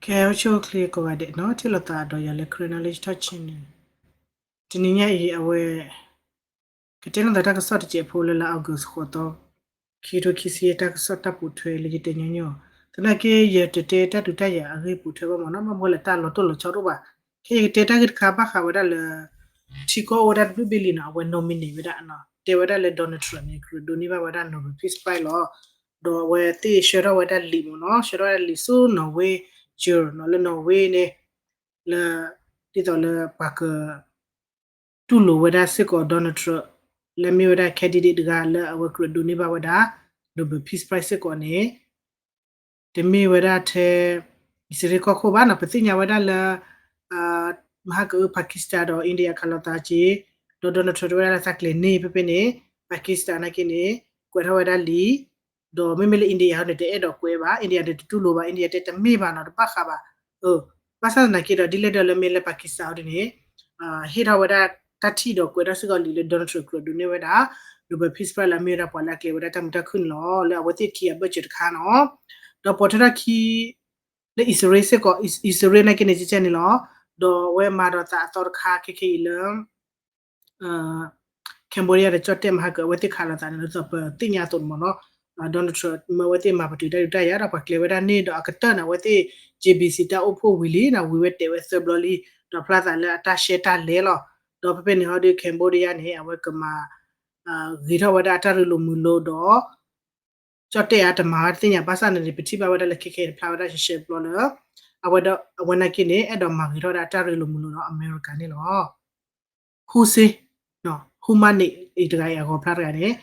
ခဲအံၤ အိၣ်ဆူၣ်အိၣ်ချ့ကိးဂၤဒဲးနီၤ, ထံၣ်လိာ်သးဒီးယၤလၢ Karen Knowledge Talk Channel န့ၣ်, တနံၤညါအံၤ အဝဲ ကတဲလိာ်သးတၢ်ကစီၣ်တစဲးဖိလၢလါ August ဃိးသီ, ခံကထိခံဆံယဲၢ် တၢ်ကစီၣ်တၢ်ပိာ်ထွဲလၢယတဲညီညီ, သနာ်က့ ယတတဲတၢ်ဒုးတၢ်ယၤအဂ့ၢ်ပိာ်ထွဲဘၣ်မ့ၢ်နီၤ, ဘၣ်မနုၤလဲၣ် တၢ်လီၤတိၢ်လီၤဆီတအိၣ်ဘၣ်. ခဲအံၤယကတဲတၢ်ဂ့ၢ်တခါဘၣ်ဃးဝဲဒၣ်လၢ ထံကီၢ်အိၣ်ဝဲဒၣ်တဘျုးဘ့ၣ်လံနီၤ, အဝဲ nominate ဝဲဒၣ်, တဲဝဲဒၣ်လၢ Donald Trump န့ၣ် ကဒိးန့ၢ်ဘၣ်ဝဲဒၣ် Nobel Peace Prize လီၤ. ဒီးအဝဲသ့ၣ်ဆှၢထီၣ်ဝဲဒၣ်လံာ်မ့ၢ်နီၤ, ဆှၢထီၣ်ဝဲဒၣ်လံာ်ဆူ Norway Jur နီၤ, လၢ Norway န့ၣ် လၢ ဒ်သိးလၢပှၤက တူၢ်လိာ်ဝဲဒၣ်စ့ၢ်ကီး Donald Trump လၢမ့ၢ်ဝဲဒၣ် candidate တဂၤလၢအဝဲကဒိးန့ၢ်ဘၣ်ဝဲဒၣ် Nobel Peace Prize စ့ၢ်ကီးန့ၣ် တမ့ၢ်ဝဲဒၣ်ထဲ အံၣ်စရ့လးကီၢ်ခိၣ်ဘၣ်နီၤ, ပသ့ၣ်ညါဝဲဒၣ်လၢ မဟါကအု Pakistan ဒီး India ခးလိာ်သးက့ၤ, ဒီး Donald Trump တဲဝဲဒၣ်လၢသးကျဲၤန့ၢ်ဖဲဖဲန့ၣ် Pakistan နာ်က့န့ၣ် ကွဲးထီၣ်ဝဲဒၣ်လံာ်, ဒီးမ့မ့ၢ်လၢ India န့ၣ် တအဲၣ်ဒိးကွဲးဘၣ်, India န့ၣ် တတူၢ်လိာ်ဘၣ်, India တဲတမ့ၢ်ဘၣ်နီၤ, တဘၣ်ဃးဘၣ်. ဘၣ်ဆၣ်သနာ်က့ဒီး ဒ်လဲၣ်ဒၣ်လၢမ့ၢ်လၢ Pakistan အီၤဒ်န့ၣ် ဟ့ၣ်ထီၣ်ဝဲဒၣ်တၢ်ထံၣ်ဒီးကွဲးထီၣ်စ့ၢ်ကီးလံာ်လၢ Donald Trump ကဒိးန့ၢ်ဝဲဒၣ် Nobel Peace Prize လၢအမ့ၢ်ဝဲဒၣ်ပှၤလၢအကျဲၤဝဲဒၣ်တၢ်မုာ်တၢ်ခုၣ်န့ၣ်လီၤ, လၢအဝဲသ့ၣ်ခံအဘၢၣ်စၢၤတခါနီၤ. ဒီးပိာ်ထွဲထီၣ်ခံ လၢအံၣ်စရ့လးစ့ၢ်ကီး, အံၣ်စရ့လးနာ်က့န့ၣ် ကဲကဲန့ၣ်လီၤ. ဒီးအဝဲမၤဒီးသးအသီတခါခဲခဲအံၤလၢ Cambodia ဒီးကၠီၣ်တဲၣ်မဟါကအု အဝဲသ့ၣ်ခးလိာ်သးန့ၣ် ဒ်သိးပသ့ၣ်ညါအသိးန့ၣ်မ့ၢ်နီၤ, Donald Trump မၢအဝဲသ့ၣ်မၤပတုာ်တၢ်ဒုးတၢ်ယၤဒီးပှၤကျဲၤဝဲဒၣ်န့ၣ်ဒီးအကတၢၢ်န့ၣ် အဝဲသ့ၣ် JBC တၢ်အိၣ်ဖှိၣ်ဝံၤလံနီၤ, ဝံၤဝဲတဲာ်ဝဲသၢဘျီလံ, ဒီးဖျါသးလၢအတၢ်ရှဲတၢ်လဲလီၤ. ဒီးဖဲဖဲန့ၣ်ဟီဒီး Cambodia န့ၣ် အဝဲကမၤ ဂ့ၤထီၣ်ဝဲဒၣ်အတၢ်ရ့လိာ်မုာ်လိာ်ဒီး ကၠီၣ်တဲၣ်အတမၤဝဲတသ့ၣ်ညါဘၣ်ဆၣ်န့ၣ် ပထံၣ်ဘၣ်ဝဲဒၣ်လၢခဲခဲအံၤတဖျါဝဲဒၣ်ရှဲရှဲဘျီလၢ အဝဲဒၣ် အဝဲနာ်က့န့ၣ် အဲၣ်ဒိးမၤဂ့ၤထီၣ်ဝဲဒၣ်အတၢ်ရ့လိာ်မုာ်လိာ်ဒီးအမဲရကၤန့ၣ်လီၤ. ဟူစ့, ဟူမါန့ၣ်အံၤတဂၤအံၤအဂီၤဖျါတဂၤန့ၣ်,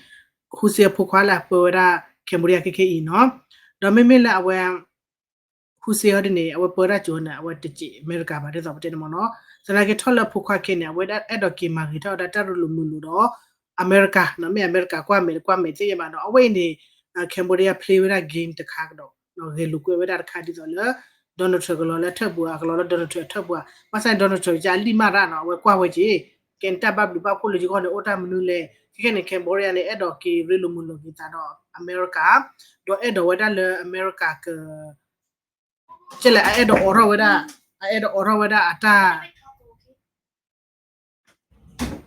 ဟူစ့အဖိခွါလၢအပၢဝဲဒၣ် Cambodia ခဲခဲအံၤနီၤ, ဒီးမ့မ့ၢ်လၢအဝဲ ဟူစ့အီၤဒ်န့ၣ် အဝဲပၢတၢ်စူၤန့ၣ် အဝဲတစဲးအမဲရကၤဘၣ်ဒ်သိးပတဲန့ၣ်မ့ၢ်နီၤ, သနာ်က့ထီၣ်လၢအဖိခွါခဲန့ၣ် အဝဲဒၣ်အဲၣ်ဒိးက့ၤမၤဂ့ၤထီၣ်ဝဲဒၣ်တၢ်ရ့လိာ်မုာ်လိာ်ဒီး အမဲရကၤနီၤ, မ့ၢ်အမဲရကၤကွၢ်မဲာ်ကွၢ်မဲာ်သ့ၣ်ညါဘၣ်ဒီး အဝဲအံၤန့ၣ် Cambodia play ဝဲဒၣ် game တခါကဒီး ဂဲၤလိာ်ကွဲဝဲဒၣ်တခါဒ်သိးလၢ Donald Trump ကလီၤလၢထၢၣ်ပူၤဧါ, ကလီၤလၢ Donald Trump အထၢၣ်ပူၤဧါ, ဘၣ်ဆၣ်န့ၣ် Donald Trump ကအလံၣ်မၢ်တၢ်နီၤ, အဝဲကွၢ်ဝဲက့ၤ ကဲန့ၣ်တၢ်ဘၣ်ဘျုးဘၣ်ဖှိၣ်လၢယဂီၢ်န့ၣ် အိၣ်တၢ်မနုၤလဲၣ်, ခဲခဲန့ၣ် Cambodia န့ၣ် အဲၣ်ဒိးက့ၤရ့လိာ်မုာ်လိာ်က့ၤသးဒီးအမဲရကၤ, ဒီးအဲၣ်ဒိးဝဲဒၣ်လၢအမဲရကၤက ကဲလဲၣ် အအဲၣ်ဒိးအိးထီၣ်ဝဲဒၣ်, အအဲၣ်ဒိးအိးထီၣ်ဝဲဒၣ်အတၢ်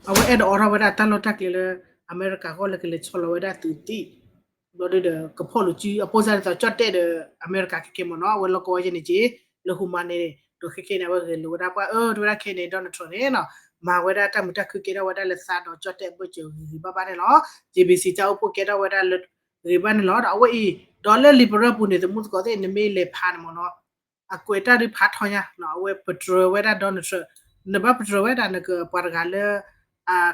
အဝဲအဲၣ်ဒိးအိးထီၣ်ဝဲဒၣ်တၢ်လီၢ်တၢ်ကျဲလၢ အမဲရကၤဂီၢ်လၢကလဲၤဆီလီၤဝဲဒၣ်သုးသံၣ်, ဘျီဒီးကဖီၣ်လိာ်စုအပိၢ်စၢ်ဒ်သိးကၠီၣ်တဲၣ်ဒီးအမဲရကၤခဲခဲမ့ၢ်နီၤ, အဝဲလီၢ်ကဝီၤယဲန့ၣ်က့ၤ လၢဟူမါန့ၣ်, ဒီးခဲခဲန့ၣ် အဝဲဂဲၤလိာ်ဝဲဒၣ်ပှၤအၢ တဲဝဲဒၣ်ခဲန့ၣ် Donald Trump န့ၣ်နီၤ, မၤဝဲဒၣ်တၢ်မုာ်တၢ်ခုၣ်ကဲထီၣ်ဝဲဒၣ်လၢသးဒီးကၠီၣ်တဲၣ်အဘၢၣ်စၢၤဂ့ၤဂ့ၤဘၣ်ဘၣ်န့ၣ်လီၤ, JBC တၢ်အိၣ်ဖှိၣ်ကဲထီၣ်ဝဲဒၣ်လၢ ဂ့ၤဘၣ်န့ၣ်လီၤ, ဒီးအဝဲအံၤ ဒီးလၢလံာ်ပရၢပူၤန့ၣ် သမူသကိးသ့ၣ် နမ့ၢ်လဲၤဖးန့ၣ်မ့ၢ်နီၤ, အကွဲးတၢ်ဒုးဖးထီညါ, အဝဲပတြၢၤဝဲဒၣ် Donald Trump, နဘၣ်ပတြၢၤဝဲဒၣ် နကပှၤတဂၤလၢ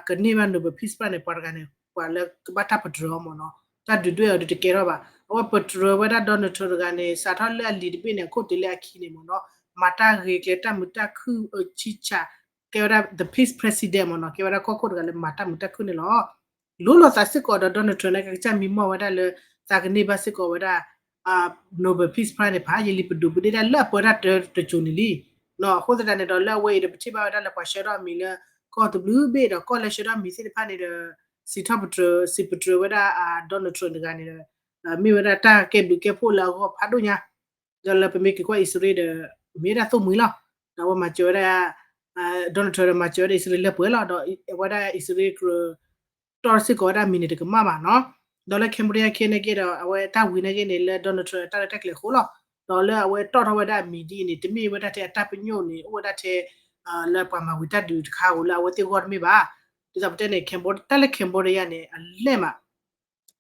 ကန့ၢ်ဘၣ် Nobel Peace Prize န့ၣ် ပှၤတဂၤန့ၣ် ပှၤလၢကဘၣ်တၢ်ပတြၢၤအီၤမ့ၢ်နီၤ, တၢ်ဒုးဒွဲၣ်အီၤဒုးတကဲထီၣ်ဘၣ်, အဝဲပတြၢၤဝဲဒၣ် Donald Trump တဂၤန့ၣ် စးထီၣ်လၢအလံာ်တဘ့ၣ်န့ၣ် အခိၣ်တုၤလၢအခံန့ၣ်မ့ၢ်နီၤ, မၤတၢ်ဂ့ၤကျဲတၢ်မုာ်တၢ်ခုၣ်အဆံဆး, ကဲဝဲဒၣ် the peace president မ့ၢ်နီၤ, ကဲဝဲဒၣ်ကီၢ်ခိၣ်တဂၤလၢမၤတၢ်မုာ်တၢ်ခုၣ်န့ၣ်လီၤ. လိၤလိာ်သးစ့ၢ်ကီးဒီး Donald Trump န့ၣ် ကစၢ်မံမီၢ်ဝဲဒၣ်လၢ သးကန့ၢ်ဘၣ်စ့ၢ်ကီးဝဲဒၣ် Nobel Peace Prize န့ၣ် ဖးယံာ်လံ ပဒိၣ်ပဒ့ၣ်ဒၣ်လၢအပၢတၢ်တၢတစိၤန့ၣ်လံ. အဃိသတးန့ၣ်ဒီး လၢအဝဲအံၤဒီး ပထံၣ်ဘၣ်ဝဲဒၣ်လၢပှၤဆှၢထီၣ်အမံၤလၢ ကီၢ်တဘျုးဘ့ၣ်ဒီး ကီၢ်လၢဆှၢထီၣ်မံၤသ့ၣ်တဖၣ်န့ၣ်ဒီး စံးထီၣ်ပတြၢၤ စံးပတြၢၤဝဲဒၣ် Donald Trump တဂၤန့ၣ်ဒီး မ့ၢ်ဝဲဒၣ်တၢ်ကဲဘျုးကဲဖှိၣ်လၢအဂီၢ်ဖးဒိၣ်ညါ ဒီးလၢပမ့ၢ်က့ၤကွၢ်အံၣ်စရ့လးဒီး မ့ၢ်ဝဲဒၣ်သိၣ်မှံၤလီၤ. ဒီးအဝဲမၤစၢၤဝဲဒၣ် Donald Trump ဒီးမၤစၢၤဝဲဒၣ်အံၣ်စရ့လးလၢပှဲၤလီၤ. ဒီးအဝဲဒၣ်အံၣ်စရ့လးကြၢးတီၢ်စ့ၢ်ကီးဝဲဒၣ်အမံၤန့ၣ်တကမၣ်ဘၣ်နီၤ. ဒီးလၢ Cambodia ခဲန့ၣ်က့ဒီး အဝဲတၢ်ဝံၤန့ၣ်က့န့ၣ် လၢ Donald Trump တၢ်ရဲၣ်တၢ်ကျဲၤအဃိလီၤ. ဒီးလၢအဝဲတီၣ်ထီၣ်ဝဲဒၣ်အမံၤဒ်အံၤန့ၣ် တမ့ၢ်ဝဲဒၣ်ထဲအတၢ်ပညိၣ်န့ၣ် အိၣ်ဝဲဒၣ်ထဲ လၢပှၤမၤဝံၤတၢ်ဒုးတခါဧိၤလၢအဝဲသ့ၣ်ဂီၢ်တမ့ၢ်ဘၣ်. ဒ်သိးပတဲန့ၣ် တၢ်လၢ Cambodia န့ၣ် အလဲၢ်မး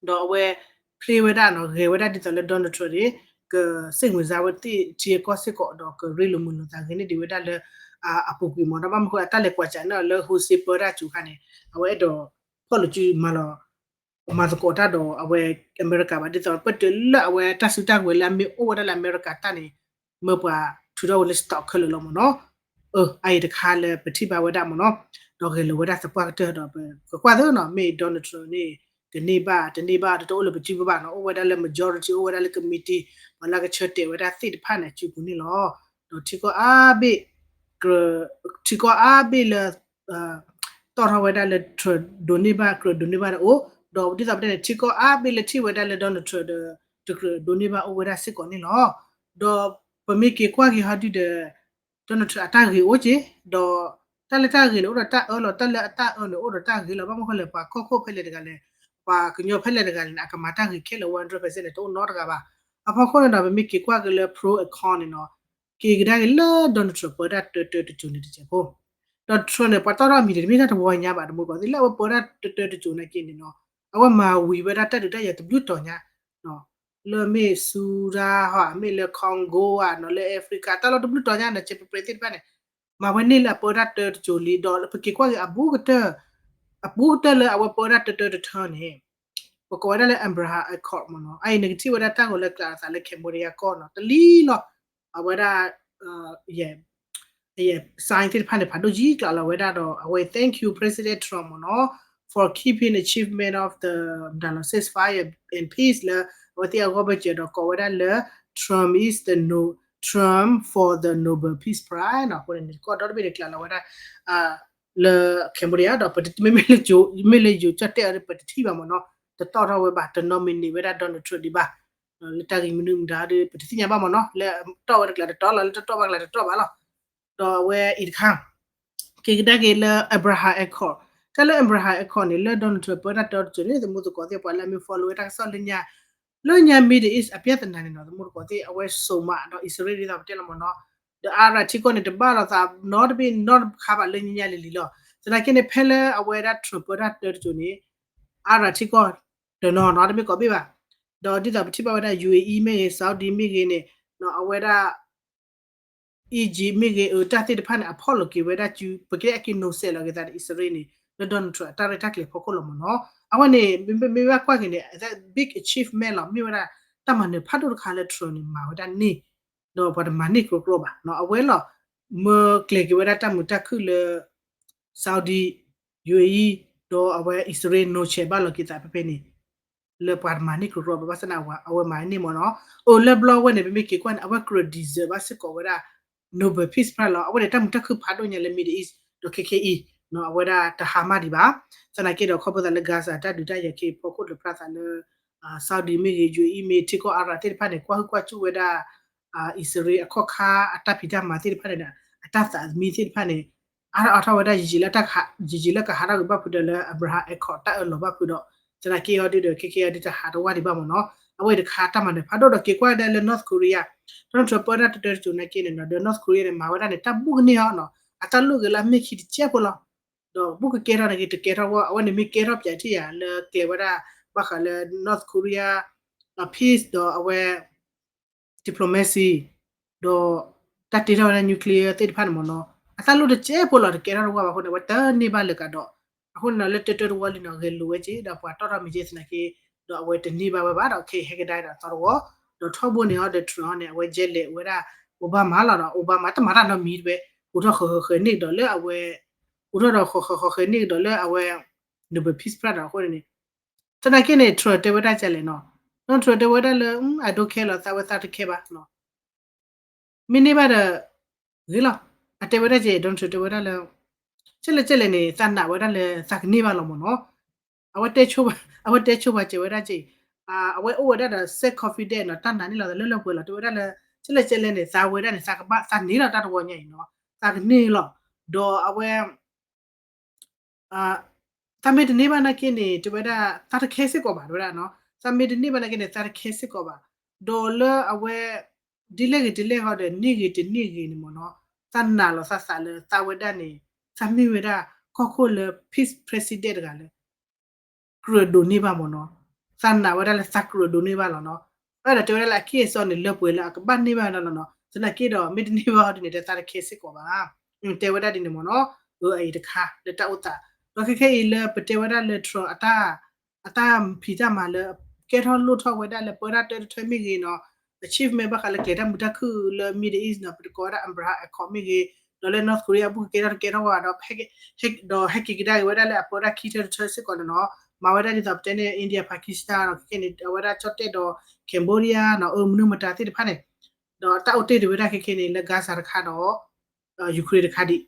ဒီးအဝဲ play ဝဲဒၣ်နီၤ ဂဲၤဝဲဒၣ်ဒ်သိးလၢ Donald Trump န့ၣ် ကစ့ၣ်မုၢ်စါဝဲသ့ၣ်ထံအကီၢ်စ့ၢ်ကီး ဒီးကရ့လိာ်မုာ်လိာ်သးဂ့ၤန့ၢ်ဒံးဝဲဒၣ်လၢ အပူၤကွံာ်မ့ၢ်နီၤ. ဘၣ်မနုၤဃိ အတၢ်လဲၤကွၢ်စးန့ၣ်လၢ ဟူစ့ပၢတၢ်စူၤခါန့ၣ် အဝဲအဲၣ်ဒိးဖီၣ်လိာ်စုမၤလီၤ မၤသကိးတၢ်ဒီးအဝဲအမဲရကၤဘၣ် ဒ်သိးပတုၤလၢအဝဲတၢ်စုတၢ်ကဝဲၤလၢအမ့ၢ်အိၣ်ဝဲဒၣ်လၢအမဲရကၤတၢ်န့ၣ် မၢပှၤထုးထီၣ်ဝဲလၢ stock ခဲလၢာ်လီၤမ့ၢ်နီၤ. အအံၤတခါလၢပထံၣ်ဘၣ်ဝဲဒၣ်မ့ၢ်နီၤ, ဒီးဂဲၤလိာ်ဝဲဒၣ်သပှၢ်ကတၢၢ်ဒီးပကကွၢ်သ့နီၤ မ့ၢ် Donald Trump န့ၣ် ကန့ၢ်ဘၣ်တန့ၢ်ဘၣ် တအိၣ်လၢပစုပူၤဘၣ်နီၤ, အိၣ်ဝဲဒၣ်လၢ majority အိၣ်ဝဲဒၣ်လၢ committee ပှၤလၢကဆၢတဲာ်ဝဲဒၣ်သ့ၣ်တဖၣ်န့ၣ် အစုပူၤန့ၣ်လီၤ. ဒီးထံကီၢ်အါဘ့ၣ် ထံကီၢ်အါဘ့ၣ်လၢ တီၣ်ထီၣ်ဝဲဒၣ်လၢ Trump ဒိးန့ၢ်ဘၣ် ကြၢးဒိးန့ၢ်ဘၣ်ဒီးအိၣ်, ဒီးဒ်သိးပတဲန့ၣ် ထံကီၢ်အါဘ့ၣ်လၢထံၣ်ဝဲဒၣ်လၢ Donald Trump ဒီး တကြၢးဒိးန့ၢ်ဘၣ်အိၣ်ဝဲဒၣ်စ့ၢ်ကီးန့ၣ်လီၤ. ဒီး ပမ့ၢ်က့ၤကွၢ်က့ၤဟီဒုဒီး Donald Trump အတၢ်ဂ့ၤအိၣ်က့ၤ ဒီး တၢ်လၢတၢ်ဂ့ၤန့ၣ် အိၣ်ဒီးတၢ်အၢလီၤ, တၢ်လၢအတၢ်အၢန့ၣ် အိၣ်ဒီးတၢ်ဂ့ၤလီၤ. ဘၣ်မနုၤဃိလဲၣ် ပှၤကီၢ်ခိၣ်ဖဲလဲၣ်တဂၤလဲၣ်, ပှၤကညီဖဲလဲၣ်တဂၤလဲၣ်န့ၣ် အကမၤတၢ်ဂ့ၤခဲလၢာ် one hundred percent န့ၣ် တအိၣ်နီတဂၤဘၣ်. အဖီခိၣ်န့ၣ်ဒီး ပမ့ၢ်က့ၤကွၢ်က့ၤလၢ pro and con န့ၣ်နီၤ, က့ၤကဒါက့ၤလၢ Donald Trump ပၢတၢ်တၢတၢတစိၤန့ၣ်တစဲးဖိ ဒီး Trump န့ၣ် ပှၤတီၢ်ထီၣ်အမံၤန့ၣ် တမ့ၢ်တၢ်တဝီညါဘၣ် တမူတကိးသ့ၣ် လၢအဝဲပၢတၢ်တၢတၢတစိၤနာ်က့န့ၣ်နီၤ, အဝဲမၤဝံၤဝဲဒၣ်တၢ်ဒုးတၢ်ယၤတဘျုးတီၤညါ လၢမ့ၢ် Sudan ဟီ မ့ၢ်လၢ Congo ဧါနီၤ, လၢ Africa တၢ်လီၢ်တဘျုးတီၤညါန့ၣ် စဲးပပှဲၤသ့ၣ်တဖၣ်န့ၣ် မၤဝဲန့ၢ်လၢအပၢတၢ်တၢတစိၤလံ ဒီးပက့ၤကွၢ်က့ၤအဘူးကတၢၢ်, အဘူးကတၢၢ်လၢအဝဲပၢတၢ်တၢတၢတထၢန့ၣ် ပကိးဝဲဒၣ်လၢ Abraham Accord မ့ၢ်နီၤ, အအံၤန့ၣ်ကထံၣ်ဝဲဒၣ်တၢ်ဂီၤလၢကျးအသးလၢ Cambodia ကီၢ်နီၤ, တလံၤလီၤ, အဝဲဒၣ် ယဲ sign သ့ၣ်တဖၣ်န့ၣ် ဖးဒိၣ်ယံၤကျးလီၤဝဲဒၣ်ဒီး အဝဲ thank you President Trump မ့ၢ်နီၤ for keeping achievement of the မတၤလီၤ ceasefire and peace လၢ အဝဲသ့ၣ်အဂီၢ်ဘၣ်စၢၤဒီးကိးဝဲဒၣ်လၢ Trump is the no, Trump for the Nobel Peace Prize နီၤ, အဃိန့ၣ် ကီၢ်ဒီတဘ့ၣ်န့ၣ်ကျးလီၤဝဲဒၣ် လၢ Cambodia ဒီး ပတမ့မ့ၢ်လၢယိၤကၠီၣ်တဲၣ်အီၤဒီး ပတထံၣ်ဘၣ်မ့ၢ်နီၤ, တတီၢ်ထီၣ်ဝဲဘၣ် တ nominate ဝဲဒၣ် Donald Trump ဒံးဘၣ်, လၢတၢ်ဂ့ၢ်မနုၤမတၤဒီး ပတသ့ၣ်ညါဘၣ်မ့ၢ်နီၤ, လၢတီၢ်ဝဲတကျးတတီၢ်လီၤ လၢတတီၢ်ဘၣ်ကျးတတီၢ်ဘၣ်လီၤ. ဒီးအဝဲအံၤတခါ က့ၤကဒါက့ၤလၢ Abraham Accord, တၢ်လၢ Abraham Accord န့ၣ် လၢ Donald Trump ပၢတၢ်တၢတစိၤန့ၣ် သမူသကိးသ့ၣ် ပှၤလၢအမ့ၢ် follow ဝဲတၢ်ကစီၣ်လၢညါ လၢညါ Middle East အပြဿနာန့ၣ်နီၤ သမူသကိးသ့ၣ် အဝဲစိာ်မးဒီးအံၣ်စရ့လးဒ်သိးပတဲလီၤမ့ၢ်နီၤ, ဒီးအါရၣ်ထံကီၢ်န့ၣ် တဘၣ်လိာ်သးနီတဘ့ၣ်နီတခါဘၣ်လၢညါညါလံၤလံၤလီၤ. သနာ်က့န့ၣ် ဖဲလၢအဝဲဒၣ် Trump ပၢတၢ်တၢတစိၤန့ၣ် အါရၣ်ထံကီၢ် တနီၤနီၤတမ့ၢ်ကိးဘ့ၣ်ဘၣ်, ဒီးဒ်သိးပထံၣ်ဘၣ်ဝဲဒၣ် ယူၣ်အ့ၣ်အံၣ် မ့ၢ်ဂ့ၤ Saudi မ့ၢ်ဂ့ၤန့ၣ် အဝဲဒၣ် Egypt မ့ၢ်ဂ့ၤ အတၢ်သ့ၣ်တဖၣ်န့ၣ် အဖီၣ်လိာ်က့ၤဝဲဒၣ်စု ပကတဲအက့ၤနိးစဲးလီၤက့ၤသးဒီးအံၣ်စရ့လးန့ၣ် လၢ Donald Trump အတၢ်ရဲၣ်တၢ်ကျဲၤဖီခိၣ်လီၤမ့ၢ်နီၤ. အဝဲန့ၣ် မ့မ့ၢ်ဘၣ်ကွၢ်က့ၤန့ၣ် big achievement လီၤ. မ့ၢ်ဝဲဒၣ်တၢ်မၤနၢၤဖးဒိၣ်တခါလၢ Trump န့ၣ် မၤဝဲဒၣ်န့ၣ် ဒီးပှၤတမၤန့ၢ်ကြီကြီဘၣ်နီၤ. အဝဲလီၤ မၢကျဲၤက့ၤဝဲဒၣ်တၢ်မုာ်တၢ်ခုၣ်လၢ Saudi, ယူၣ်အ့ၣ်အံၣ် ဒီးအဝဲအံၣ်စရ့လး နိးစဲးဘၣ်လီၤက့ၤသးဖဲဖဲန့ၣ် လၢပှၤတမၤန့ၢ်ကြီကြီဘၣ် ဘၣ်ဆၣ်န့ၣ် အဝဲမၤန့ၢ်မ့ၢ်နီၤ. အိၣ်လၢဘျီဝဲန့ၣ် ပမ့ၢ်က့ၤကွၢ်န့ၣ် အဝဲကြၢး deserve ဘၣ်စ့ၢ်ကီးဝဲဒၣ် Nobel Peace Prize လီၤ. အဝဲန့ၣ် တၢ်မုာ်တၢ်ခုၣ်ဖးဒိၣ်ညါလၢ Middle East ဒီးခဲခဲအံၤ အဝဲဒၣ်တဟါမၢ်ဒံးဘၣ်. သနာ်က့ဒီး ခီဖျိသးလၢ Gaza တၢ်ဒုးတၢ်ယၤက့ၤဖီခိၣ်တဖျါသးလၢ Saudi မ့ၢ်ဂ့ၤ ယူၣ်အ့ၣ်အံၣ်မ့ၢ် ထံကီၢ်အါရၣ်သ့ၣ်တဖၣ်န့ၣ် ကွၢ်ဟုၣ်ကွၢ်စူၣ်ဝဲဒၣ် အံၣ်စရ့လးအခီၣ်ခါ အတၢ်ဖံးတၢ်မၤသ့ၣ်တဖၣ်န့ၣ် အတၢ်သးသမံသ့ၣ်တဖၣ်န့ၣ် အါထီၣ်အါထီၣ်ဝဲဒၣ် ယံာ်ယံာ်လၢကဟးထီၣ်က့ၤဘၣ်ဖုးဒီးလၢ Abraham Accord တၢ်အၢၣ်လီၤဘၣ်ဖုးဒီး သနာ်က့အီၤဒုဒီး ခဲခဲအီၤဒုတဟးတဝၢ်ဒံးဘၣ်မ့ၢ်နီၤ. အဝဲတခါတၢ်မၤနၢၤဖးဒိၣ်ဒီး က့ၤကွၢ်ဒၣ်လၢ North Korea, Donald Trump ပၢတၢ်တၢတစိၤနာ်က့န့ၣ်နီၤ ဒီး North Korea န့ၣ် မၤဝဲဒၣ်န့ၣ် တၢ်ဘူၣ်ကန့ၢ်အီၤနီၤ အတၢ်လိၣ်ဂ့ၤလၢအမ့ၢ်ခံတစဲးဖိလီၤ. ဒီးဘူၣ်ကကဲထီၣ်နာ်က့ တကဲထီၣ်ဝဲ အဝဲန့ၣ်မ့ၢ်ကဲထီၣ်ပၠးထံၣ်ယၤလၢကျဲဝဲဒၣ် ဘၣ်ဃးလၢ North Korea peace ဒီးအဝဲ diplomacy ဒီးတၢ်တ့ထီၣ်ဝဲဒၣ် nuclear သ့ၣ်တဖၣ်န့ၣ်မ့ၢ်နီၤ အတၢ်လိၣ်တစဲးဖိလီၤ တကဲထီၣ်တဝၢ်ဘၣ်အဃိန့ၣ် အဝဲတန့ၢ်ဘၣ်လၢၤကဒီး အဃိန့ၣ်ဒီးလၢတၢတၢတဝီလံနီၤ ဂဲၤလိာ်ဝဲက့ၤ ဒီးပှၤတီၣ်ထီၣ်မံၤက့ၤသနာ်က့ ဒီးအဝဲတန့ၢ်ဘၣ်ဝဲဘၣ်ဒီး ခဲအံၤဟဲကဒါဒီးသီတဝီ ဒီးထီဘိန့ၣ်အီၤဒီး Trump န့ၣ် အဝဲယဲလဲၤဝဲဒၣ် Obama လီၤဒီး Obama တမၤတၢ်နီတမံၤတဝဲ အိးထီၣ်ဃီၤဃီၤဃီၤန့ၢ်ကဒီးလၢအဝဲ အိးထီၣ်ဒီးဃီၤဃီၤဃီၤဃီၤန့ၢ်ကဒီးလၢအဝဲ Nobel Peace Prize ဒီးအဃိန့ၣ် သနာ်က့န့ၣ် Trump တဲဝဲဒၣ်ကလဲၣ်နီၤ Donald Trump တဲဝဲဒၣ်လၢ I don't care လီၤ သးဝဲသးတခဲဘၣ် မ့ၢ်န့ၢ်ဘၣ်ဒီး ဂ့ၤလီၤ အတဲဝဲဒၣ်က့ Donald Trump တဲဝဲဒၣ်လၢ ကလဲၣ်ကလဲၣ်န့ၣ် သးနာ်ဝဲဒၣ်လၢသးကန့ၢ်ဘၣ်လီၤမ့ၢ်နီၤ အဝဲတဲဆိ အဝဲတဲဆိပှၤစဲးဝဲဒၣ်က့ အဝဲအိၣ်ဝဲဒၣ်ဒီး self confident နီၤ တၢ်နာ်န့ၢ်လီၤသးလၢလၢပှဲၤပှဲၤလီၤ တဲဝဲဒၣ်လၢ ကလဲၣ်ကလဲၣ်န့ၣ် သးဝဲဒၣ်န့ၣ် သးကဘၣ်သးန့ၢ်လီၤတၢ်တဝီညါအံၤနီၤ သးကန့ၢ်လီၤ ဒီးအဝဲ သးမ့ၢ်တန့ၢ်ဘၣ်နာ်က့န့ၣ် တဲဝဲဒၣ် သးတခဲစ့ၢ်ကီးဘၣ် တဲဝဲဒၣ်နီၤ သးမ့ၢ်တန့ၢ်ဘၣ်နာ်က့န့ၣ် သးတခဲစ့ၢ်ကီးဘၣ် ဒီးလၢအဝဲ ဒ်လဲၣ်ဂ့ၤတလဲၣ်ဃီဒီး န့ၢ်ဂ့ၤတန့ၢ်ဂ့ၤန့ၣ်မ့ၢ်နီၤ သးနာ်လီၤသးသးလၢသးဝဲဒၣ်န့ၣ် သးမ့ၢ်ဝဲဒၣ် ကီၢ်ခိၣ်လၢ peace president တဂၤလၢ ကြၢးဒိးန့ၢ်ဘၣ်မ့ၢ်နီၤ သးနာ်ဝဲဒၣ်လၢသးကြၢးဒိးန့ၢ်ဘၣ်လီၤနီၤ အဲၣ်ဒိးတဲဝဲဒၣ်လၢအက့ၢ်အစီန့ၣ် လၢပှဲၤလၢအကဘၣ်န့ၢ်ဘၣ်ဒၣ်လီၤနီၤ သနာ်က့ဒီး မ့ၢ်တန့ၢ်ဘၣ်ဟီဒ်န့ၣ် တဲသးတခဲစ့ၢ်ကီးဘၣ် တဲဝဲဒၣ်ဒ်န့ၣ်မ့ၢ်နီၤ အအံၤတခါလၢတၢ်အိၣ်သး ဒီးခဲခဲအံၤလၢပတဲဝဲဒၣ်လၢ Trump အတၢ် အတၢ်ဖံးတၢ်မၤလၢ ကဲထီၣ်လိၣ်ထီၣ်ဝဲဒၣ်လၢပၢတၢ်တၢတထၢမ့ၢ်ဂ့ၤနီၤ achievement ဘၣ်ဃးလၢကျဲၤတၢ်မုာ်တၢ်ခုၣ်လၢ Middle East နီၤ ပတကိးဝဲဒၣ် Abraham Accord မ့ၢ်ဂ့ၤ ဒီးလၢ North Korea အဘူၣ်ကကဲထီၣ်တကဲထီၣ်ဝဲဒီး ဒီးဟဲက့ၤကဒါက့ၤဝဲဒၣ်လၢအပၢတၢ်ခံထၢတထၢစ့ၢ်ကီးန့ၣ်နီၤ မၤဝဲဒၣ်ဒ်သိးပတဲန့ၣ် India Pakistan နီၤ ခဲခဲန့ၣ် အဝဲဒၣ်ကၠီၣ်တဲၣ်ဒီး Cambodia နီၤ အမနုၤမတၤသ့ၣ်တဖၣ်န့ၣ် ဒီးတၢ်အိၣ်တ့ၢ်တဝဲဒၣ်ခဲခဲန့ၣ် လၢ Gaza တခါဒီး Ukraine တခါဒံး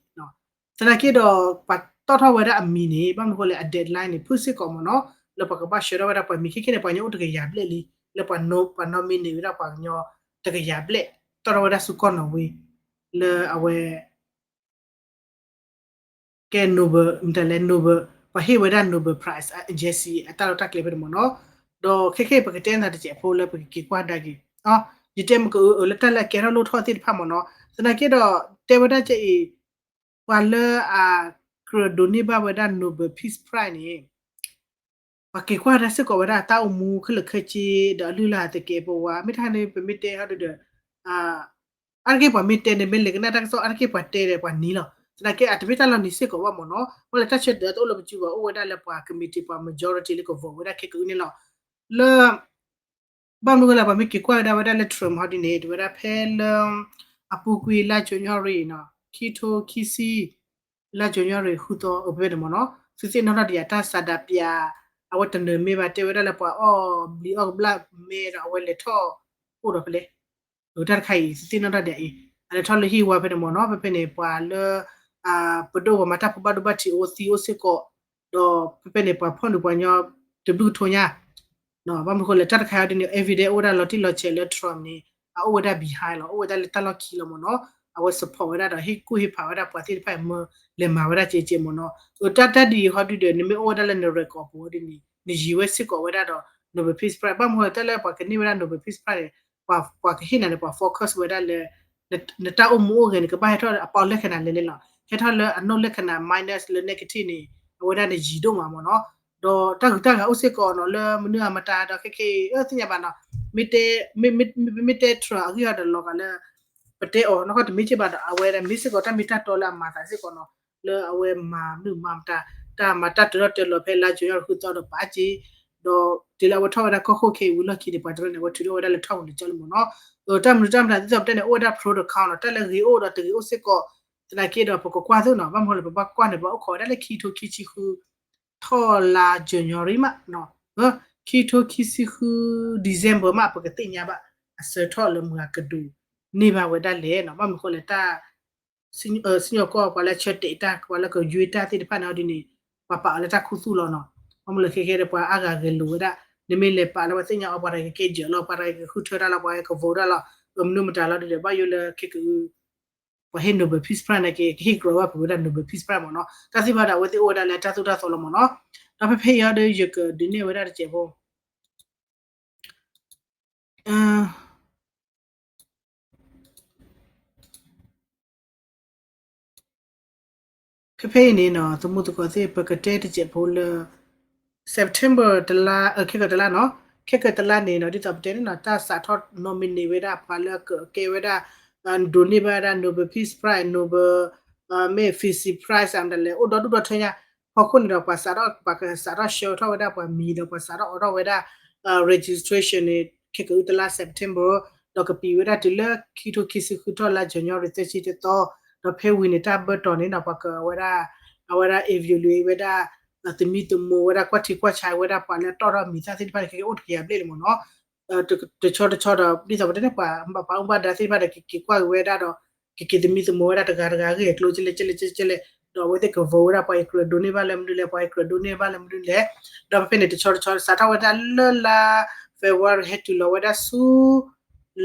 သနာ်က့ဒီး ပှၤတီၣ်ထီၣ်ဝဲဒၣ်အမံၤန့ၣ် ဘၣ်မနုၤဃိလဲၣ် အ deadline န့ၣ် ဖုၣ်စ့ၢ်ကီးမ့ၢ်နီၤ လၢပှၤကဘၣ်ဆှၢထီၣ်ဝဲဒၣ်ပှၤမံၤခဲခဲန့ၣ် ပှၤကညီအိၣ်တကယၤဘျဲၣ်လံ လၢပှၤ ပှၤ nominate ဝဲဒၣ်ပှၤကညီတကယၤဘျဲၣ် တီၣ်ထီၣ်ဝဲဒၣ်ဆူကီၢ်နီၣ်ဝ့ လၢအဝဲ ကဲ Nobel မတၤလဲၣ် Nobel ပှၤဟ့ၣ်ဝဲဒၣ် Nobel Prize Agency အတၢ်လီၢ်တၢ်ကျဲဖဲန့ၣ်မ့ၢ်နီၤ. ဒီးခဲခဲအံၤ ပကတဲနၤတစဲးဖိလၢပကက့ၤကွၢ်ကဒါက့ၤ ယတဲမ့ၢ်ကအၢအၢလၢတၢ်လၢအကဲထီၣ်လိၣ်ထီၣ်သ့ၣ်တဖၣ်မ့ၢ်နီၤ. သနာ်က့ဒီး တဲဝဲဒၣ်ကဲအံၤ ပှၤလၢအကြၢးဒိးန့ၢ်ဘၣ်ဝဲဒၣ် Nobel Peace Prize န့ၣ် ပှၤက့ၤကွၢ်တၢ်စ့ၢ်ကီးဝဲဒၣ်တၢ်အိၣ်မူခဲလၢာ်ခဲဆ့ ဒီးအလုၢ်အလၢ်သကဲးပဝး မ့ၢ်တခါန့ၣ် ပမ့ၢ်တဲဟီဒုဒီး အါတက့ၢ်ပှၤမ့ၢ်တဲန့ၣ် မ့ၢ်လဲၤကနၣ်တၢ်ကစီၣ် အါတက့ၢ်ပှၤတဲဒီးပှၤနံၤလီၤ. သနာ်က့အတမ့ၢ်တၢ်လီၤနံၤစ့ၢ်ကီးဘၣ်မ့ၢ်နီၤ. မ့ၢ်လၢတၢ်ဆၢတဲာ်တအိၣ်လၢပစုပူၤ အိၣ်ဝဲဒၣ်လၢပှၤ committee ပှၤ majority လၢကဝီၤဝဲဒၣ်ခဲကအုၣ်န့ၣ်လီၤ. လၢ ဘၣ်မနုၤဃိလဲၣ် ပှၤမ့ၢ်က့ၤကွၢ်ကဒါဝဲဒၣ်လၢ Trump ဟီဒ်န့ၣ် တဲဝဲဒၣ်ဖဲလၢ အပူၤကွံာ်လါ January နီၤ ခံထိခံဆံ လါ January ဃုသီ အဖဲန့ၣ်မ့ၢ်နီၤ သုသ့ၣ်နီၣ်ထီၣ်ဒံးယၤတၢ်စးဒးပၠး အဝဲတနၢၤမ့ၢ်ဘၣ် တဲဝဲဒၣ်လၢပှၤအီၣ်ဘျံးအီၣ်ကဘျၣ်မဲဒီးအဝဲလဲၤထီၣ်အိၣ်ဒီးဖဲလဲၣ် တၢ်တခါအံၤ သုသ့ၣ်နီၣ်ထီၣ်ဒံးအံၤ အလဲၤထီၣ်လၢဟံၣ်ဝါဖဲန့ၣ်မ့ၢ်နီၤ ဖဲဖဲန့ၣ် ပှၤလၢ ပဒိၣ်ပှၤမၤတၢ်ဖိဘၣ်ဒိဘၣ်ထံးအိၣ်သံအိၣ်စ့ၢ်ကီး ဒီးဖဲဖဲန့ၣ် ပှၤဖီၣ်နုာ်ပှၤညီ တဘျုးကထိညါ ဘၣ်မနုၤဃိလဲၣ် တၢ်တခါအံၤဒ်န့ၣ် evidence အိၣ်ဝဲဒၣ်လီၤတံၢ်လီၤဆဲးလၢ Trump န့ၣ် အအိၣ်ဝဲဒၣ် behind လီၤ အိၣ်ဝဲဒၣ်လၢတၢ်လီၢ်ခံလီၤမ့ၢ်နီၤ အဝဲ support ဝဲဒၣ်ဒီး ဟ့ၣ်ကူၣ်ဟ့ၣ်ဖးဝဲဒၣ်ပှၤသ့ၣ်တဖၣ်အံၤ မၢလဲၤမၤဝဲဒၣ်ကဲကဲမ့ၢ်နီၤ အတၢ်တၢ်ဒ်အံၤဟီဒုဒီး နမ့ၢ်အိၣ်ဝဲဒၣ်လၢန record ပူၤဒ်န့ၣ် နယံၤဝဲစ့ၢ်ကီးဝဲဒၣ်ဒီး Nobel Peace Prize ဘၣ်မနုၤဃိတၢ်လၢပှၤကန့ၢ်ဝဲဒၣ် Nobel Peace Prize န့ၣ် ပှၤကဟ့ၣ်နၤန့ၣ် ပှၤ focus ဝဲဒၣ်လၢ နတၢ်အိၣ်မူအိၣ်ဂဲၤန့ၣ် ကဘၣ်ဟဲထီၣ်အ positive လၢခံန့ၣ်လီၤ ဟဲထီၣ်လၢအ negative လၢ negative န့ၣ် အဝဲဒၣ်နယံၤဒိၣ်မးမ့ၢ်နီၤ ဒီးတၢ်ဂုၤတၢ်ဂၤအိၣ်စ့ၢ်ကီးနီၤ လၢမနုၤအမတၤဒီးခဲခဲအံၤ အသ့ၣ်ညါဘၣ်နီၤ မ့ၢ်တဲ မ့မ့ၢ်တဲ Trump အဂ့ၢ်အီၤဒီးလီၤဂာ်လၢ ပတဲအီၤနီၢ်ကီၢ်တမ့ၢ်က့ဘၣ်ဒီး အဝဲဒၣ်မ့ၢ်စ့ၢ်ကီးတၢ်မ့ၢ်တၢ်တီလၢအမၤသးစ့ၢ်ကီးနီၤ လၢအဝဲမၤမနုၤမၤမတၤ တၢ်မၤတၢ်တၢထီၣ်တၢလီၤဖဲလါ January ဃုသီဒီးပာ်က့ၤ ဒီးတုၤလၢအဝဲထီၣ်ဝဲဒၣ်ကီၢ်ခိၣ်ခဲအံၤဝံၤလီၢ်ခံန့ၣ် ပှၤတရၢန့ၣ် အဝဲထုးထီၣ်ဝဲဒၣ်လၢထီၣ်ပူၤလံၤကၠီလံမ့ၢ်နီၤ တၢ်မနုၤတၢ်မတၤဒ်သိးပတဲန့ၣ် အိၣ်ဝဲဒၣ် protocol နီၤ တၢ်လၢဂ့ၤအိၣ်ဒီးတဂ့ၤအိၣ်စ့ၢ်ကီး သနာ်က့ဒီးပကကွၢ်သ့နီၤ ဘၣ်မနုၤလဲၣ် ပဘၣ်ကွၢ်န့ၣ် ပဘၣ်အိၣ်ခိးဝဲဒၣ်လၢခံထိခံဆံဃု ထီၣ်လါ January မး ခံထိခံဆံဃု December မး ပကသ့ၣ်ညါဘၣ် အဆၢထီၣ်လၢမုၢ်ဂၤကဒိးန့ၢ်ဘၣ်ဝဲဒၣ်လဲၣ်နီၤ ဘၣ်မနုၤဃိလဲၣ်တၢ် စံၣ်ညီၣ်ကွီၢ်ပှၤလၢဆၢတဲာ်တၢ် ပှၤလၢကယွ့တၢ်သ့ၣ်တဖၣ်န့ၣ်ဒ်န့ၣ် ပှၤပာ်အီၤလၢတၢ်ခူသူၣ်လီၤနီၤ ဘၣ်မနုၤလဲၣ်ခဲခဲဒီးပှၤအါဂၤဂဲၤလိာ်ဝဲဒၣ် နမ့ၢ်လဲၤပာ်လၢပှၤသ့ၣ်ညါအီၤ ပှၤတဂၤကကဲယၢၤလီၤ ပှၤတဂၤကဃုထၢတၢ်လီၤ ပှၤကကvoteတၢ်လီၤ မနုၤမတၤလီၤဒ်ဒီး ဘၣ်ယိၣ်လၢခဲကအု ပှၤဟ့ၣ် Nobel Peace Prize န့ၣ်က့ ကဟ့ၣ်ကြၢးဘၣ်ပှၤဝဲဒၣ် Nobel Peace Prize မ့ၢ်နီၤ တၢ်သ့ၣ်တဖၣ်ဒီးအဝဲသ့ၣ်အိၣ်ဝဲဒၣ်လၢတၢ်သိၣ်တၢ်သီလီၤမ့ၢ်နီၤ ဒီးဖဲဖဲအံၤအီၤဒီး ယကဒုးနဲၣ်ဝဲဒၣ်တစဲးဖိ ဖဲဖဲအံၤန့ၣ်နီၤ သမူသကိးသ့ၣ် ပကတဲတစဲးဖိလၢ September တလါ ခဲကတလါနီၤ ခဲကတလါန့ၣ်နီၤ ဒ်သိးပတဲန့ၣ်နီၤ တၢ်စးထီၣ် nominate ဝဲဒၣ် ပှၤလၢကကဲဝဲဒၣ် ဒိးန့ၢ်ဘၣ်ဝဲဒၣ် Nobel Peace Prize Nobel မ့ၢ် Peace Prize မတၤလဲၣ် အိၣ်ဒီဒူၣ်ဒီထၢညါ ဖီခိၣ်န့ၣ်ဒီး ပှၤစးထီၣ် ပှၤကစးထီၣ်ဆှၢထီၣ်ဝဲဒၣ်ပှၤမံၤဒီး ပှၤစးထီၣ်အိးထီၣ်ဝဲဒၣ် registration န့ၣ် ခဲကအုတလါ September ဒီးကပံာ်ဝဲဒၣ်တုၤလၢခံထိခံဆံဃုထီၣ်လါ January သၢဆံတသီ ဒီးဖဲဝံၤန့ၣ် တၢ်ဘၢတီၤန့ၣ်နီၤ ပှၤကဝဲဒၣ် အဝဲဒၣ် evaluate ဝဲဒၣ် သမံသမိးဝဲဒၣ် ကွၢ်ထံကွၢ်ဆးဝဲဒၣ်ပှၤလၢတီၣ်ထီၣ်မံၤသၣ်သ့ၣ်တဖၣ်န့ၣ် ခဲကဲအိၣ်တကယၤဘျဲၣ်လံမ့ၢ်နီၤ တဆီတဆီဒီး ဒ်သိးပတဲန့ၣ် ပှၤဘၣ်အူဘၣ်ဒါသ့ၣ်တဖၣ်ဒီး ကက့ၤကွၢ်က့ၤဝဲဒၣ်ဒီး ကက့ၤသမံသမိးဝဲဒၣ်တဂၤတဂၤအဂ့ၢ်အကျိၤ ကဲလဲၣ်ကဲလဲၣ်ကဲလဲၣ် ဒီးအဝဲသ့ၣ်ကvoteဝဲဒၣ်ပှၤအံၤကြၢးဒိးန့ၢ်ဘၣ်လၢမနုၤလဲၣ် ပှၤအံၤကြၢးဒိးန့ၢ်ဘၣ်လၢမနုၤလဲၣ် ဒီးဖဲဖဲန့ၣ် တဆီတဆီ စးထီၣ်ဝဲဒၣ်လၢလါ February ဟဲတုၤလီၤဝဲဒၣ်ဆူ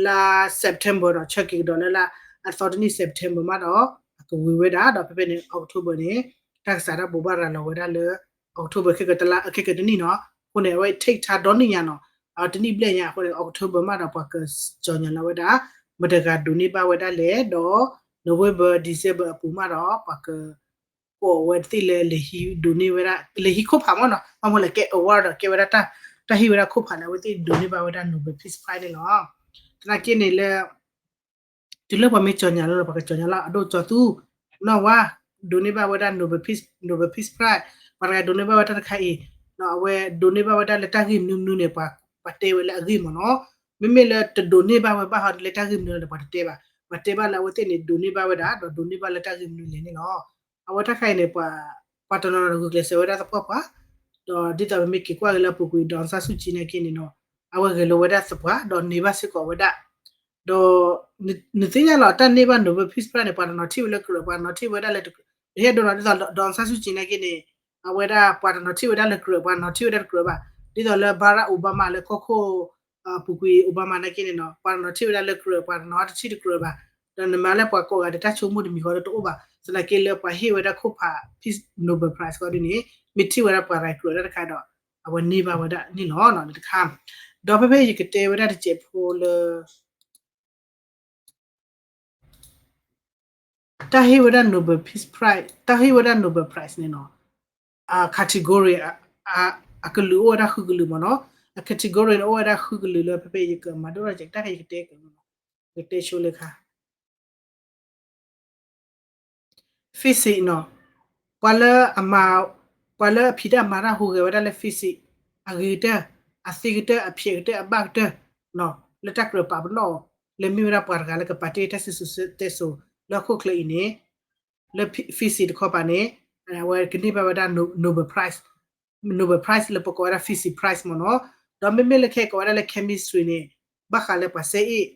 လါ September ဒီး ဆၢက့ၤကဒီးလၢလါအသီတနံၣ် September မးဒီး အကဝံၤဝဲဒၣ် ဒီးဖဲဖဲန့ၣ် October န့ၣ် တၢ်ကစးထီၣ်ဘိးဘၣ်ရၤလီၤဝဲဒၣ်လၢ October ခဲကတလါ ခဲကတနံၣ်နီၤ အဃိန့ၣ် အဝဲ take time ဒီနံၣ်ညါနီၤ အတနံၣ်ဘျဲၣ်ညါအဃိန့ၣ် October မးဒီးပှၤကကြေညာလီၤဝဲဒၣ် မတၤတဂၤဒိးန့ၢ်ဘၣ်ဝဲဒၣ်လဲၣ် ဒီး November December အပူၤမးဒီး ပှၤက ကိးဝဲသ့ၣ်လၢ လဲၤဟံးဒိးန့ၢ်ဝဲဒၣ် လဲၤဟံးခိၣ်ဖးမးနီၤ ဘၣ်မနုၤလဲၣ်ကဲ award ဒီးကဲဝဲဒၣ်တၢ် တၢ်ဟ့ၣ်ဝဲဒၣ်ခိၣ်ဖးလၢအဝဲသ့ၣ်ဒိးန့ၢ်ဘၣ်ဝဲဒၣ် Nobel Peace Prize န့ၣ်လီၤ. သနာ်က့န့ၣ်လၢ တုၤလၢပှၤမ့ၢ်ကြေညာလီၤ ပှၤကကြေညာလီၤ အဒိၣ်ကၠီသူ နီၢ်ဝါ ဒိးန့ၢ်ဘၣ်ဝဲဒၣ် Nobel Peace Nobel Peace Prize ပှၤတဂၤဒိးန့ၢ်ဘၣ်ဝဲတၢ်တခါအံၤ အဝဲဒိးန့ၢ်ဘၣ်ဝဲဒၣ်လၢတၢ်ဂ့ၢ်မနုၤမနုၤန့ၣ် ပှၤတဲဝဲလၢအဂ့ၢ်မ့ၢ်နီၤ မ့မ့ၢ်လၢတဒိးန့ၢ်ဘၣ်ဝဲဘၣ်ဟီလၢတၢ်ဂ့ၢ်မနုၤန့ၣ် ပှၤတတဲဘၣ် ပှၤတဲဘၣ်လၢအဝဲသ့ၣ်န့ၣ် ဒိးန့ၢ်ဘၣ်ဝဲဒၣ် ဒီးဒိးန့ၢ်ဘၣ်လၢတၢ်ဂ့ၢ်မနုၤလဲၣ်န့ၣ်လီၤ. အဝဲတၢ်ခါအံၤန့ၣ် ပှၤ ပှၤတနီၤနီၤဂုာ်ကျဲးစၢးဝဲဒၣ်သပှၢ်ပှၢ် ဒီးဒ်သိးပမ့ၢ်က့ၤကွၢ်က့ၤလၢအပူၤကွံာ် ဒေါ်အောင်ဆန်းစုကြည် နာ်က့န့ၣ်နီၤ အဝဲဂဲၤလိာ်ဝဲဒၣ်သပှၢ် ဒီးန့ၢ်ဘၣ်စ့ၢ်ကီးဝဲဒၣ် ဒီး နသ့ၣ်ညါလီၤ တၢ်န့ၢ်ဘၣ် Nobel Peace Prize န့ၣ် ပှၤတနီၤထံၣ်ဝဲလၢကြၢး ပှၤတနီၤထံၣ်ဝဲဒၣ်လၢတကြၢး ပဟဲဒိနီၤ ဒ်သိး ဒေါ်အောင်ဆန်းစုကြည် နာ်က့န့ၣ် အဝဲဒၣ်ပှၤတနီၤထံၣ်ဝဲဒၣ်လၢကြၢး ပှၤတနီၤထံၣ်ဝဲဒၣ်တကြၢးဘၣ် ဒ်သိးလၢ Barack Obama လၢကီၢ်ခိၣ် အပူၤကွံာ် Obama နာ်က့န့ၣ်နီၤ ပှၤတနီၤထံၣ်ဝဲဒၣ်လၢကြၢး ပှၤတနီၤတထံၣ်တကြၢးဘၣ်. ဒီးနမၤလၢပှၤကိးဂၤဒီးတၢ်ဆိကမိၣ်တမံၤဃီဒီးတအိၣ်ဘၣ်. သနာ်က့လၢပှၤဟ့ၣ်ဝဲဒၣ်ခိၣ်ဖး Peace Nobel Prize ဃီဒ်န့ၣ် မ့ၢ်ထံၣ်ဝဲဒၣ်ပှၤတဂၤကြၢးဒၣ်တခါဒီး အဝဲန့ၢ်ဘၣ်ဝဲဒၣ်န့ၣ်လီၤ တခါ. ဒီးဖဲဖဲယကတဲဝဲဒၣ်တစဲးဖိလၢ တၢ်ဟ့ၣ်ဝဲဒၣ် Nobel Peace Prize တၢ်ဟ့ၣ်ဝဲဒၣ် Nobel Prize န့ၣ်နီၤ အ category အကလုာ်အိၣ်ဝဲဒၣ်ဃုကလုာ်မ့ၢ်နီၤ. အ category န့ၣ် အိၣ်ဝဲဒၣ်ဃုကလုာ်လၢဖဲဖဲယကမၤဒိၣ်ထီၣ်ကဲ တၢ်ဖဲယကတဲက ယကတဲဆိလၢခါ physics နီၤ ပှၤလၢအမၤ ပှၤလၢအဖံးတၢ်မၤတၢ်ဟူးဂဲၤဝဲဒၣ်လၢ physics အဂ့ၤကတၢၢ် အသ့ကတၢၢ် အဖျဲးကတၢၢ် အဘၣ်ကတၢၢ် လၢတၢ်ကြၢးပာ်ပနီၣ်အီၤ လၢမ့ၢ်ဝဲဒၣ်ပှၤတဂၤလၢကပာ်တ့ၢ်တၢ်စံၣ်စိၤတဲစိၤလၢဟီၣ်ခိၣ်ချၢအံၤန့ၣ် လၢ physics တခီပၤန့ၣ် အဝဲကန့ၢ်ဘၣ်ဝဲဒၣ် Nobel Prize Nobel Prize လၢပကိးဝဲဒၣ် Physics Prize မ့ၢ်နီၤ. ဒီးမ့မ့ၢ်လၢခဲကိးဝဲဒၣ်လၢ chemistry န့ၣ် ဘၣ်ဃးလၢပှၤစဲအ့ၣ်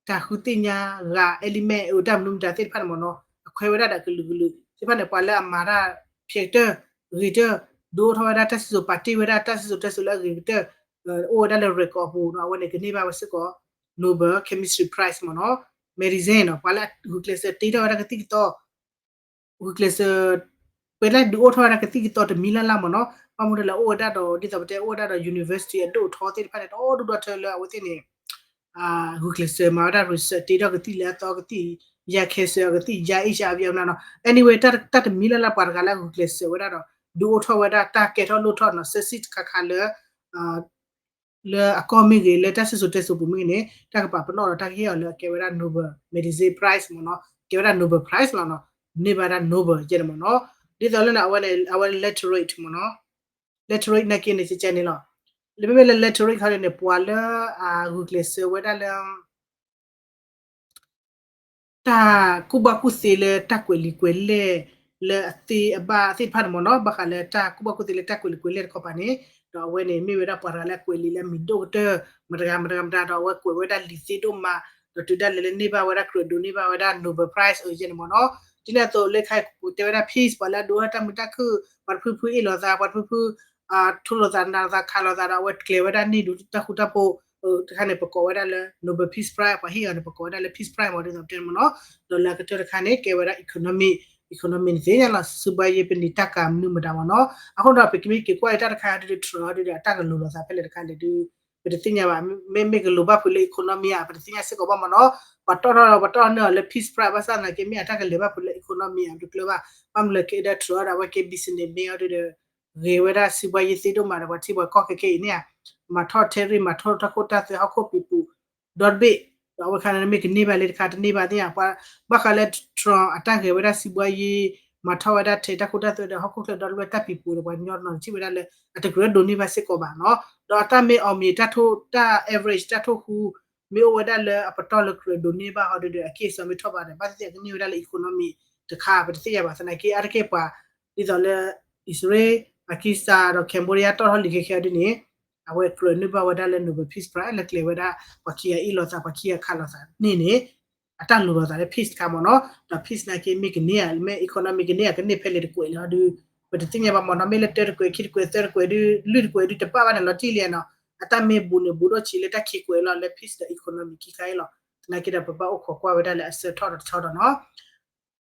တၢ်ဃုသ့ၣ်ညါဂၤ element အတၢ်မနုၤမတၤသ့ၣ်တဖၣ်န့ၣ်မ့ၢ်နီၤ အခွဲးဝဲဒၣ်ဒီးကလုာ်ကလုာ်သ့ၣ်တဖၣ်န့ၣ် ပှၤလၢအမၤတၢ်ဖျဲးကတၢၢ် ဂ့ၤကတၢၢ် ဒုးအိၣ်ထီၣ်ဝဲဒၣ်တၢ်စံၣ်စိၤပာ်တ့ၢ်ဝဲဒၣ်တၢ်စံၣ်စိၤတဲစိၤလၢအဂ့ၤကတၢၢ် အိၣ်ဝဲဒၣ်လၢ record အပူၤနီၤ အဝဲန့ၣ်ကန့ၢ်ဘၣ်ဝဲစ့ၢ်ကီး Nobel Chemistry Prize မ့ၢ်နီၤ. Medicine နီၤ ပှၤလၢအဂုာ်ကျဲးစၢးတ့ထီၣ်ဝဲဒၣ်ကသံၣ်ကသီ ဂုာ်ကျဲးစၢး ပှၤလၢဒုးအိၣ်ထီၣ်ဝဲဒၣ်ကသံၣ်ကသီတမံၤလၢ်လၢ်မ့ၢ်နီၤ ဘၣ်မနုၤလဲၣ်အိၣ်ဝဲဒၣ်ဒီး ဒ်သိးပတဲအိၣ်ဝဲဒၣ်ဒီး university အဒိၣ်အထီသ့ၣ်တဖၣ်န့ၣ် ဒီဒူၣ်ဒီထၢလၢအဝဲသ့ၣ်န့ၣ် ဂုာ်ကျဲးစၢးမၤဝဲဒၣ် research တ့ထီၣ်ကသံၣ်လၢအသီ ကသံၣ်ယၤ cancer ကသံၣ်ယၤ HIV အဝဲနီၤ anyway တၢ်တမံၤလၢ်လၢ် ပှၤတဂၤလၢအဂုာ်ကျဲးစၢးဝဲဒၣ်ဒီး ဒုးအိၣ်ထီၣ်ဝဲဒၣ်တၢ်ကဲထီၣ်လိၣ်ထီၣ်နီၤ စဲးစံၣ်တခါခါလၢ လၢအကီၢ်မ့ၢ်ဂ့ၤ လၢတၢ်စံၣ်စိၤတဲစိၤပူၤမ့ၢ်ဂ့ၤန့ၣ် တၢ်ကပာ်ပနီၣ်ဒီးတၢ်ကဟ့ၣ်အီၤလၢအကဲဝဲဒၣ် Nobel Medicine Prize မ့ၢ်နီၤ ကဲဝဲဒၣ် Nobel Prize လီၤနီၤ န့ၢ်ဘၣ်ဒၣ် Nobel ယဲန့ၣ်မ့ၢ်နီၤ ဒ်သိးလၢန့ၣ် အဝဲန့ၣ် အဝဲ literate မ့ၢ်နီၤ literate နာ်က့န့ၣ် ကကဲန့ၣ်လီၤ လၢမ့မ့ၢ်လၢ literate ခီန့ၣ် ပှၤလၢအဂုာ်ကျဲးစၢးဝဲဒၣ်လၢ တၢ်ကူၣ်ဘၣ်ကူၣ်သ့လၢတၢ်ကွဲးလံာ်ကွဲးလဲၢ် လၢအသ့အဘၣ်သ့ၣ်တဖၣ်န့ၣ်မ့ၢ်နီၤ ဘၣ်ဃးလၢတၢ်ကူၣ်ဘၣ်ကူၣ်သ့လၢတၢ်ကွဲးလံာ်ကွဲးလဲၢ်တခီပၤန့ၣ် ဒီးအဝဲန့ၣ် မ့ၢ်ဝဲဒၣ်ပှၤတဂၤလၢအကွဲးလံာ်လၢအမံၤဒိၣ်ကတၢၢ် မတၤတဂၤမတၤတဂၤမတၤ ဒီးအဝဲကွဲးဝဲဒၣ်လံာ်သ့ဒိၣ်မး ဒီးတုၤဒၣ်လဲာ်လၢန့ၢ်ဘၣ်ဝဲဒၣ်ကြၢးဒိးန့ၢ်ဘၣ်ဝဲဒၣ် Nobel Prize အယဲန့ၣ်မ့ၢ်နီၤ ဒ်န့ၣ်အသိးလၢခါပတဲဝဲဒၣ် peace ပှၤလၢအဒိးတၢ်မုာ်တၢ်ခုၣ် ပှၤတဖုဖုအ့ၣ်လိာ်သး ပှၤတဖုဖု ထိလိာ်သးနးလိာ်သးခးလိာ်သးဒီး အဝဲကျဲၤဝဲဒၣ်န့ၢ်ဒုးတၢ်ဃူတၢ်ဖိး တခါန့ၣ် ပကိးဝဲဒၣ်လၢ Nobel Peace Prize ပှၤဟ့ၣ်အီၤန့ၣ် ပကိးဝဲဒၣ်လၢ Peace Prize မ့ၢ်ဒ်သိးပတဲမ့ၢ်နီၤ ဒီးလၢအကတၢၢ်တခါန့ၣ် ကဲဝဲဒၣ် economy economy န့ၣ်သ့ၣ်ညါလီၤ စုဘၣ်ယ့ပနံာ်တၢ်ကၤမနုၤမတၤမ့ၢ်နီၤ အဃိဒီးပကမ့ၢ်က့ၤကွၢ်အံၤတၢ်တခါဒုး Trump ဒုးဒီး အတၢ်ကလိၤလိာ်သးဖဲလဲၣ်တခါလဲၣ်ဒုး ပတသ့ၣ်ညါဘၣ် မ့မ့ၢ်ကလိၤဘၣ်ဖုးလၢ economy ဧါ ပတသ့ၣ်ညါစ့ၢ်ကီးဘၣ်မ့ၢ်နီၤ ပှၤတီၣ်ထီၣ်ပှၤတီၣ်ထီၣ်န့ၢ်အီၤလၢ Peace Prize ဘၣ်ဆၣ်သနာ်က့ မ့ၢ်အတၢ်ကလဲၤဘၣ်ဖုးလၢ economy ဧါ ပတကျၢၤဘၣ် ဘၣ်မနုၤလဲၣ်က့ဒီး Trump ဒီးအဝဲက့ businessman အီၤဒုးဒီး ဂဲၤဝဲဒၣ်စုဘၣ်ယ့သ့ဒိၣ်မးဒီး ပှၤထံပှၤကီၢ်ခဲခဲအံၤန့ၣ်ဧါ မၤထီၣ် tariff မၤထီၣ်တၢ်ခိၣ်တၢ်သွဲဟီၣ်ခိၣ်ပံၤပူၤ ဒီတဘ့ၣ် ဒီးအဝဲခါန့ၣ်မ့ၢ်ကန့ၢ်ဘၣ်လၢတခါတန့ၢ်ဘၣ်သ့ၣ်ညါ ပှၤ ဘၣ်ဃးလၢ Trump အတၢ်ဂဲၤဝဲဒၣ်စုဘၣ်ယ့ မၤထီၣ်ဝဲဒၣ်ထဲတၢ်ခိၣ်တၢ်သွဲဒီးဟီၣ်ခိၣ်ချၢဒီတဘ့ၣ် တၢ်ပံၤပူၤဒီးပှၤကညီတနီၤထံၣ်ဝဲဒၣ်လၢ အတကြၢးဒိးန့ၢ်ဘၣ်စ့ၢ်ကီးဘၣ်နီၤ ဒီးအတၢ်မ့ၢ်အီၤမ့ၢ်တၢ်ထိၣ်တၢ် average တၢ်ထိၣ်ဃူ မ့ၢ်အိၣ်ဝဲဒၣ်လၢအပတီၢ်လၢကြၢးဒိးန့ၢ်ဘၣ်ဟီဒုးဒီး အက့ၢ်စီမ့ၢ်ထီၣ်ဘၣ်ဒီး ဘၣ်သ့ၣ်သ့ၣ်ကန့ၢ်ဝဲဒၣ်လၢ economy တခါ ပတသ့ၣ်ညါဘၣ်သနာ်က့ အါတက့ၢ်ပှၤ ဒ်သိးလၢ အံၣ်စရ့လး Pakistan ဒီး Cambodia တီၣ်ထီၣ်လံာ်ခဲခဲအီၤဒ်န့ၣ် အဝဲကြၢးန့ၢ်ဘၣ်ဝဲဒၣ်လၢ Nobel Peace Prize လၢကျဲၤဝဲဒၣ် ပှၤခံဂၤအ့ၣ်လိာ်သး ပှၤခံဂၤခးလိာ်သးန့ၣ်န့ၣ် အတၢ်လိၤလိာ်သးလၢ peace တခါမ့ၢ်နီၤ ဒီး peace နာ်က့မ့ၢ်ကန့ၢ်ဧါ မ့ၢ် economy ကန့ၢ်ဧါ ကန့ၢ်ဖဲလဲၣ်တကွဲးလၢဟီဒုး ပတသ့ၣ်ညါဘၣ်မ့ၢ်နီၤ မ့ၢ်လၢတၢတကွဲး ခံတကွဲး သၢတကွဲးဒုး လွံၢ်တကွဲးဒုး တဘၣ်ဘၣ်န့ၣ်လီၤတံၢ်လံနီၤ အတၢ်မ့ၢ်ဘူးန့ၣ် ဘူးဒိၣ်ဆံးလၢတၢ်ခံကွဲးလီၤ လၢ peace ဒီး economy ခံခါအံၤလီၤ သနာ်က့ဒီး ပဘၣ်အိၣ်ခိးကွၢ်ဝဲဒၣ်လၢအဆၢထီၣ်တထီဒီးနီၤ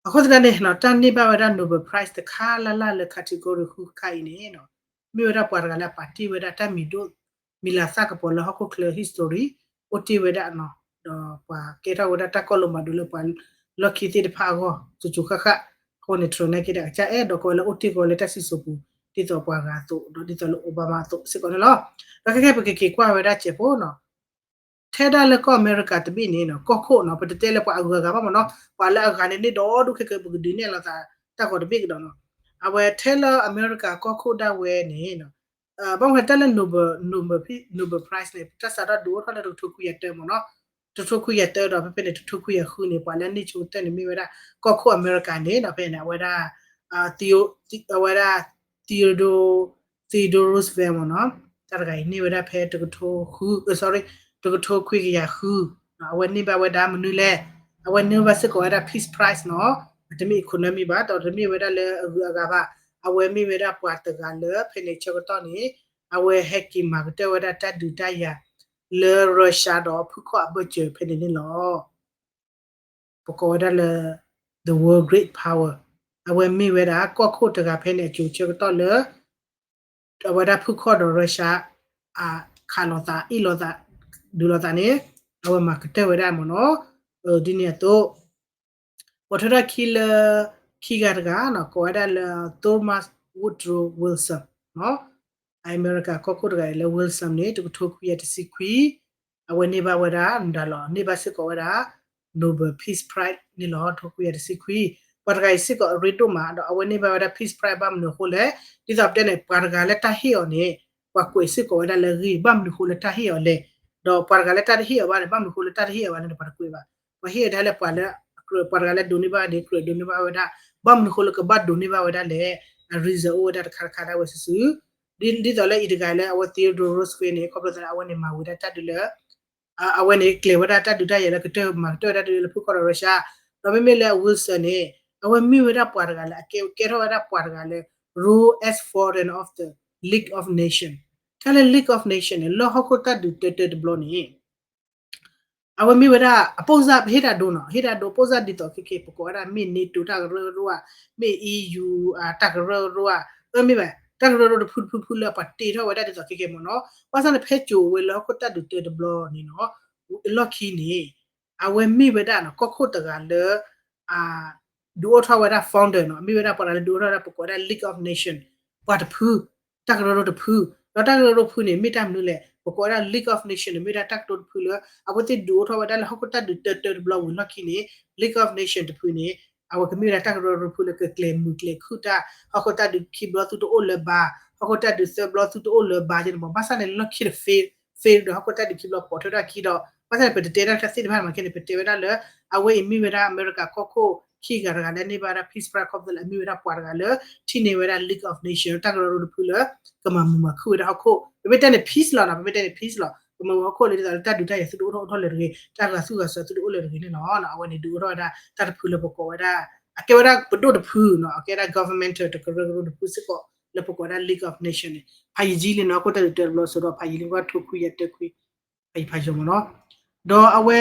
အဃိသတးန့ၣ် တၢ်န့ၢ်ဘၣ်ဝဲဒၣ် Nobel Prize တခါလၢ်လၢ်လၢ category ဃုခါအံၤန့ၣ် မ့ၢ်ဝဲဒၣ်ပှၤတဂၤလၢအပာ်တ့ၢ်ဝဲဒၣ်တၢ်မံၤဒိၣ် မံၤလၤသၣ်ကပီၤလၢဟီၣ်ခိၣ်ချၢ history အိၣ်တ့ၢ်ဝဲဒၣ်နီၤ ဒီးပှၤကဲထီၣ်ဝဲဒၣ်တၢ်ကီလိာ်မၤဒိးလၢပှၤလီၢ်ခံသ့ၣ်တဖၣ်အဂီၢ် စိၤစိၤဃၣ်ဃၣ် အဃိန့ၣ် Trump နာ်က့ဒီး အကစၢ်အဲၣ်ဒိးကီဝဲလၢအိၣ်တ့ၢ်ကီဝဲလၢတၢ်စံၣ်စိၤပူၤ ဒ်သိးပှၤဂၤအသိး ဒီးဒ်သိးလၢ Obama အသိးစ့ၢ်ကီးန့ၣ်လီၤ. ဒီးခဲကဲပကက့ၤကွၢ်ဝဲဒၣ်စဲးဖိနီၤ ထဲဒၣ်လၢကီၢ်အမဲရကၤတဘ့ၣ်န့ၣ်နီၤ ကီၢ်ခိၣ်နီၤ ပတတဲလၢပှၤအဂုၤအဂၤဘၣ်မ့ၢ်နီၤ ပှၤလၢအဂၤန့ၣ်န့ၣ်ဒီဒူၣ်ခဲကဲ ပကဒုးနဲၣ်လိာ်သးတၢ်ဂီၤတဘ့ၣ်ကဒီးနီၤ အဝဲထဲလၢအမဲရကၤကီၢ်ခိၣ်ဒၣ်ဝဲန့ၣ်နီၤ ဘၣ်မနုၤတၢ်လၢ Nobel Nobel Nobel Prize န့ၣ် တၢ်စးထီၣ်ဒုးအိၣ်ထီၣ်လၢတကထိခွံကယၤတၢမ့ၢ်နီၤ တကထိခွံကယၤတၢဒီး ဖဲဖဲန့ၣ် တကထိခွံကယၤဃုန့ၣ် ပှၤလၢအန့ၢ်ဆိကတၢၢ်န့ၣ်မ့ၢ်ဝဲဒၣ် ကီၢ်ခိၣ်အမဲရကၤန့ၣ်နီၤ ဖဲန့ၣ် အဝဲဒၣ် အဝဲဒၣ် Theodore Theodore Roosevelt မ့ၢ်နီၤ တၢ်တဂၤအံၤန့ၢ်ဝဲဒၣ်ဖဲတကထိဃု sorry တကထိခွံကယၤဃု အဝဲန့ၢ်ဘၣ်ဝဲဒၣ်မနုၤလဲၣ် အဝဲန့ၢ်ဘၣ်စ့ၢ်ကီးဝဲဒၣ် Peace Prize နီၤ အတမ့ၢ် economy ဘၣ် ဒီးတမ့ၢ်ဝဲဒၣ်လၢအဂုၤအဂၤဘၣ် အဝဲမ့ၢ်ဝဲဒၣ်ပှၤတဂၤလၢဖဲန့ၣ်ဆၢကတီၢ်န့ၣ် အဝဲဟဲက့ၤမၤကတၢၢ်ဝဲဒၣ်တၢ်ဒုးတၢ်ယၤ လၢ Russia ဒီးဖုခီၣ်အဘၢၣ်စၢၤဖဲန့ၣ်န့ၣ်လီၤ. ပကိးဝဲဒၣ်လၢ the world great power အဝဲမ့ၢ်ဝဲဒၣ်ကီၢ်ခိၣ်တဂၤဖဲန့ၣ်အစိၤဆၢကတီၢ်လၢ အဝဲဒၣ်ဖုခီၣ်ဒီး Russia ခးလိာ်သး အ့ၣ်လိာ်သး ဒုးလိာ်သးန့ၣ် အဝဲမၤကတၢၢ်ဝဲဒၣ်မ့ၢ်နီၤ. ဒ်န့ၣ်အသိး ပိာ်ထွဲထီၣ်ခံလၢ ခံဂၤတဂၤ ကိးဝဲဒၣ်လၢ Thomas Woodrow Wilson အမဲရကၤကီၢ်ခိၣ်တဂၤအံၤလၢ Wilson န့ၣ် တကထိခွံကယၤတဆံခွံ အဝဲန့ၢ်ဘၣ်ဝဲဒၣ် နဒၣ်လီၤ န့ၢ်ဘၣ်စ့ၢ်ကီးဝဲဒၣ် Nobel Peace Prize န့ၣ်လီၤ တကထိခွံကယၤတဆံခွံ. ပှၤတဂၤအံၤစ့ၢ်ကီးအရ့ဒိၣ်မး ဒီးအဝဲန့ၢ်ဘၣ်ဝဲဒၣ် Peace Prize ဘၣ်မနုၤအဃိလဲၣ်, ဒ်သိးပတဲန့ၣ် ပှၤတဂၤလၢတၢ်ဟ့ၣ်အီၤန့ၣ် ပှၤကွဲးစ့ၢ်ကီးဝဲဒၣ်လၢအဂ့ၢ် ဘၣ်မနုၤအဃိလၢတၢ်ဟ့ၣ်အီၤလဲၣ်, ဒီးပှၤတဂၤလၢတၢ်တဟ့ၣ်အီၤဘၣ်န့ၣ် ဘၣ်မနုၤအဃိလၢတၢ်တဟ့ၣ်အီၤဘၣ်န့ၣ် ပှၤတကွဲးဘၣ်. ပှၤဟ့ၣ်အီၤဒၣ်လၢပှၤလၢ ပှၤတဂၤလၢဒိးန့ၢ်ဘၣ်န့ၣ် ကြၢးဒိးန့ၢ်ဘၣ်ဝဲဒၣ် ဘၣ်မနုၤအဃိလၢကဘၣ်ဒိးန့ၢ်ဘၣ်ဝဲဒၣ်လဲၣ်, အ reason အိၣ်ဝဲဒၣ်တခါတခါဒၣ်ဝဲစုာ်စုာ်. ဒ်သိးလၢအံၤတဂၤလၢအဝဲ Theodore Roosevelt န့ၣ် ခီဖျိသးလၢအဝဲန့ၣ်မၤဝံၤဒၣ်တၢ်ဒုးလၢ အဝဲန့ၣ်ကျဲၤဝဲဒၣ်တၢ်ဒုးတၢ်ယၤလၢကတၢၢ်မၤကတၢၢ်ဝဲဒၣ်ဒုးလၢဖုခီၣ်ဒီး Russia, ဒီးမ့မ့ၢ်လၢ Wilson န့ၣ် အဝဲမ့ၢ်ဝဲဒၣ်ပှၤတဂၤလၢအကဲကဲထီၣ်ဝဲဒၣ်ပှၤတဂၤလၢ rule as foreign of the League of Nation. တၢ်လၢ League of Nation န့ၣ် လၢဟီၣ်ခိၣ်တၢ်ဒုးတၢတၢတဘျီန့ၣ် အဝဲမ့ၢ်ဝဲဒၣ် အပိၢ်စၢ်ပဟ့ၣ်တၢ်ဒိနီၤ, ဟ့ၣ်တၢ်ဒိပိၢ်စၢ်ဒ်သိးခဲကဲ ပကိးဝဲဒၣ် မ့ၢ် NATO တၢ်ကရၢကရိဧါ, မ့ၢ် EU တၢ်ကရၢကရိဧါ, အမ့ၢ်ဘၣ် တၢ်ကရၢကရိတဖုတဖုဖုလၢပှၤတ့ထီၣ်ဝဲဒၣ်ဒ်သိးခဲကဲမ့ၢ်နီၤ. ဘၣ်ဆၣ်န့ၣ် ဖဲကၠိၤဝဲလၢဟီၣ်ခိၣ်တၢ်ဒုးတၢတဘျီန့ၣ်နီၤ, လီၢ်ခံန့ၣ် အဝဲမ့ၢ်ဝဲဒၣ်နီၤ ကီၢ်ခိၣ်တဂၤလၢ ဒုးအိၣ်ထီၣ်ဝဲဒၣ် founder နီၤ, မ့ၢ်ဝဲဒၣ်ပှၤတဂၤလၢဒုးအိၣ်ထီၣ်ဝဲဒၣ် ပကိးဝဲဒၣ် League of Nation ပှၤတဖု, တၢ်ကရၢကရိတဖု, ဒီးတၢ်ကရၢကရိတဖုန့ၣ် မ့ၢ်တၢ်မနုၤလဲၣ်, ပကိးဝဲဒၣ် League of Nation န့ၣ် မ့ၢ်ဝဲဒၣ်တၢ်ကရၢကရိတဖုလၢ အဝဲသ့ၣ်ဒုးအိၣ်ထီၣ်ဝဲဒၣ်လၢဟီၣ်ခိၣ်တၢ်ဒုးတၢတၢတဘျီဝံၤလီၢ်ခံန့ၣ် League of Nation တဖုန့ၣ် အဝဲကမ့ၢ်ဝဲဒၣ်တၢ်ကရၢကရိတဖုလၢကကျဲၤမုာ်ကျဲၤခုၣ်တၢ်, ဟီၣ်ခိၣ်တၢ်ဒုးခံဘျီသုတအိၣ်လၢၤဘၣ်, ဟီၣ်ခိၣ်တၢ်ဒုးသၢဘျီသုတအိၣ်လၢၤဘၣ်ကဲန့ၣ်မ့ၢ်, ဘၣ်ဆၣ်န့ၣ်လီၢ်ခံတ fail, fail ဒီးဟီၣ်ခိၣ်တၢ်ဒုးခံဘျီပိာ်ထွဲထီၣ်ခံဒီး ဘၣ်ဆၣ်န့ၣ် ပတတဲတၢ်တသ့ၣ်တဖၣ်မ့ၢ်ကဲန့ၣ် ပတဲဝဲဒၣ်လၢ အဝဲအံၤမ့ၢ်ဝဲဒၣ်အမဲရကၤကီၢ်ခိၣ်ခံဂၤတဂၤလၢန့ၢ်ဘၣ်ဝဲဒၣ် Peace Prize ခီဖျိလၢအမ့ၢ်ဝဲဒၣ်ပှၤတဂၤလၢ ထံၣ်န့ၢ်ဝဲဒၣ် League of Nation တၢ်ကရၢကရိတဖုလၢ ကမၤမုာ်မၤခုၣ်ဝဲဒၣ်ဟီၣ်ခိၣ်, ပမ့ၢ်တဲန့ၣ် peace လီၤနီၤ, ပမ့ၢ်တဲန့ၣ် peace လီၤ, ကမၤမုာ်ဟီၣ်ခိၣ်လၢဒ်သိးလၢတၢ်ဒုးတၢ်ယၤသုတအိၣ်ထီၣ်အိၣ်ထီၣ်လၢၤတဂ့ၤ, တၢ်ဂၤသူၣ်ဂၤစၢၤသုတအိၣ်လၢၤတဂ့ၤန့ၣ်လီၤ. အဝဲန့ၣ်ဒုးအိၣ်ထီၣ်ဝဲဒၣ်တၢ်တဖုလၢပကိးဝဲဒၣ် အကဲဝဲဒၣ်ပဒိၣ်တဖုနီၤ, အကဲဒၣ် governmental တကရၢကရိတဖုစ့ၢ်ကီး လၢပကိးဝဲဒၣ် League of Nation န့ၣ် ဖးယံာ်လံန့ၣ် ဟီၣ်ခိၣ်တၢ်ဒုးတၢတဘျီစိၤဒီး ဖးယံာ်လံကွၢ်ထိခွံယၤတၢခွံ ဖးယံာ်ဖးယီၤမ့ၢ်နီၤ. ဒီးအဝဲ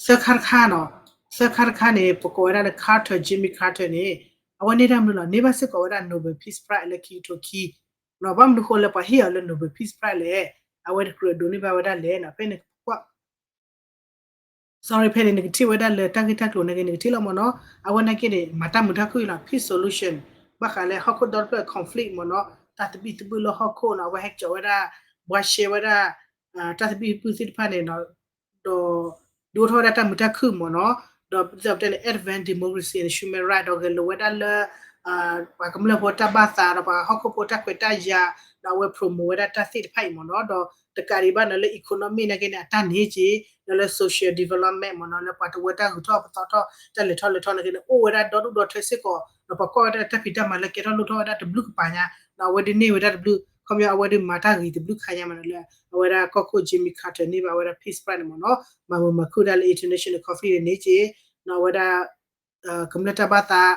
သၢခါတခါနီၤ, သၢခါတခါန့ၣ် ပကိးဝဲဒၣ်လၢ Carter, Jimmy Carter န့ၣ် အဝဲန့ၢ်တၢ်မနုၤလီၤ, န့ၢ်ဘၣ်စ့ၢ်ကီးဝဲဒၣ် Nobel Peace Prize လၢခံကထိခံ, ဘၣ်မနုၤဃိလၢပှၤဟ့ၣ်အီၤလၢ Nobel Peace Prize လဲၣ်, အဝဲတကြၢးဒိးန့ၢ်ဘၣ်ဝဲဒၣ်လဲၣ်နီၤ, ဖဲန့ၣ် sorry ဖဲန့ၣ် နကထံၣ်ဝဲဒၣ်လၢတၢ်ဂ့ၢ်တၢ်ကျိၤန့ၣ်ဂ့ၤ နကထံၣ်လီၤမ့ၢ်နီၤ, အဝဲနာ်က့န့ၣ် မၤတၢ်မုာ်တၢ်ခုၣ်အံၤလီၤ, peace solution ဘၣ်ဃးလၢဟီၣ်ခိၣ်ဒီတဖျၢၣ် conflict မ့ၢ်နီၤ, တၢ်သဘံၣ်သဘုၣ်လၢဟီၣ်ခိၣ်နီၤ, အဝဲဟဲကၠီးဝဲဒၣ် ဘှါရှဲဝဲဒၣ် တၢ်သဘံၣ်သဘုၣ်သ့ၣ်တဖၣ်န့ၣ် ဒီး ဒုးအိၣ်ထီၣ်ဝဲဒၣ်တၢ်မုာ်တၢ်ခုၣ်မ့ၢ်နီၤ, ဒီးဒ်သိးပတဲန့ၣ် advance democracy and human right ဒီးဂဲၤလိာ်ဝဲဒၣ်လၢ ပှၤကမျၢၢ်ဖိတၢ်ဘၣ်သးဒီးပှၤဟီၣ်ခိၣ်ဖိတၢ်ခွဲးတၢ်ယာ်, ဒီးအဝဲ promote ဝဲဒၣ်တၢ်သ့ၣ်တဖၣ်အံၤမ့ၢ်နီၤ, ဒီးတကးဒံးဘၣ်န့ၣ်လၢ economic နာ်က့န့ၣ် အတၢ်န့ၢ်က့ၤ ဒီးလၢ social development မ့ၢ်နီၤ, လၢပှၤတဝၢတၢ်ဂုၤထီၣ်ပသီထီၣ် တၢ်လဲၤထီၣ်လဲၤထီနာ်က့န့ၣ် အိၣ်ဝဲဒၣ်ဒီဒူၣ်ဒီထၢစ့ၢ်ကီး, ဒီးပှၤကွၢ်ဝဲဒၣ်တၢ်ဖံးတၢ်မၤလၢကဲထီၣ်လိၣ်ထီၣ်ဝဲဒၣ်တဘျုးကပၤညါ, ဒီးအဝဲဒုးန့ၢ်ဝဲဒၣ်တဘျုး ခီပညီအဝဲဒုးမၤတၢ်ဂ့ၤတဘျုးခါညါမ့ၢ်နီၤ, လၢအဝဲဒၣ်ကီၢ်ခိၣ် Jimmy Carter န့ၢ်ဘၣ်ဝဲဒၣ် peace prize န့ၣ်မ့ၢ်နီၤ, မၤမုာ်မၤခုၣ်ဒၣ်လၢ international conflict န့ၣ်က့ၤ, ဒီးအဝဲဒၣ် ကမျၢၢ်တၢ်ဘၣ်သး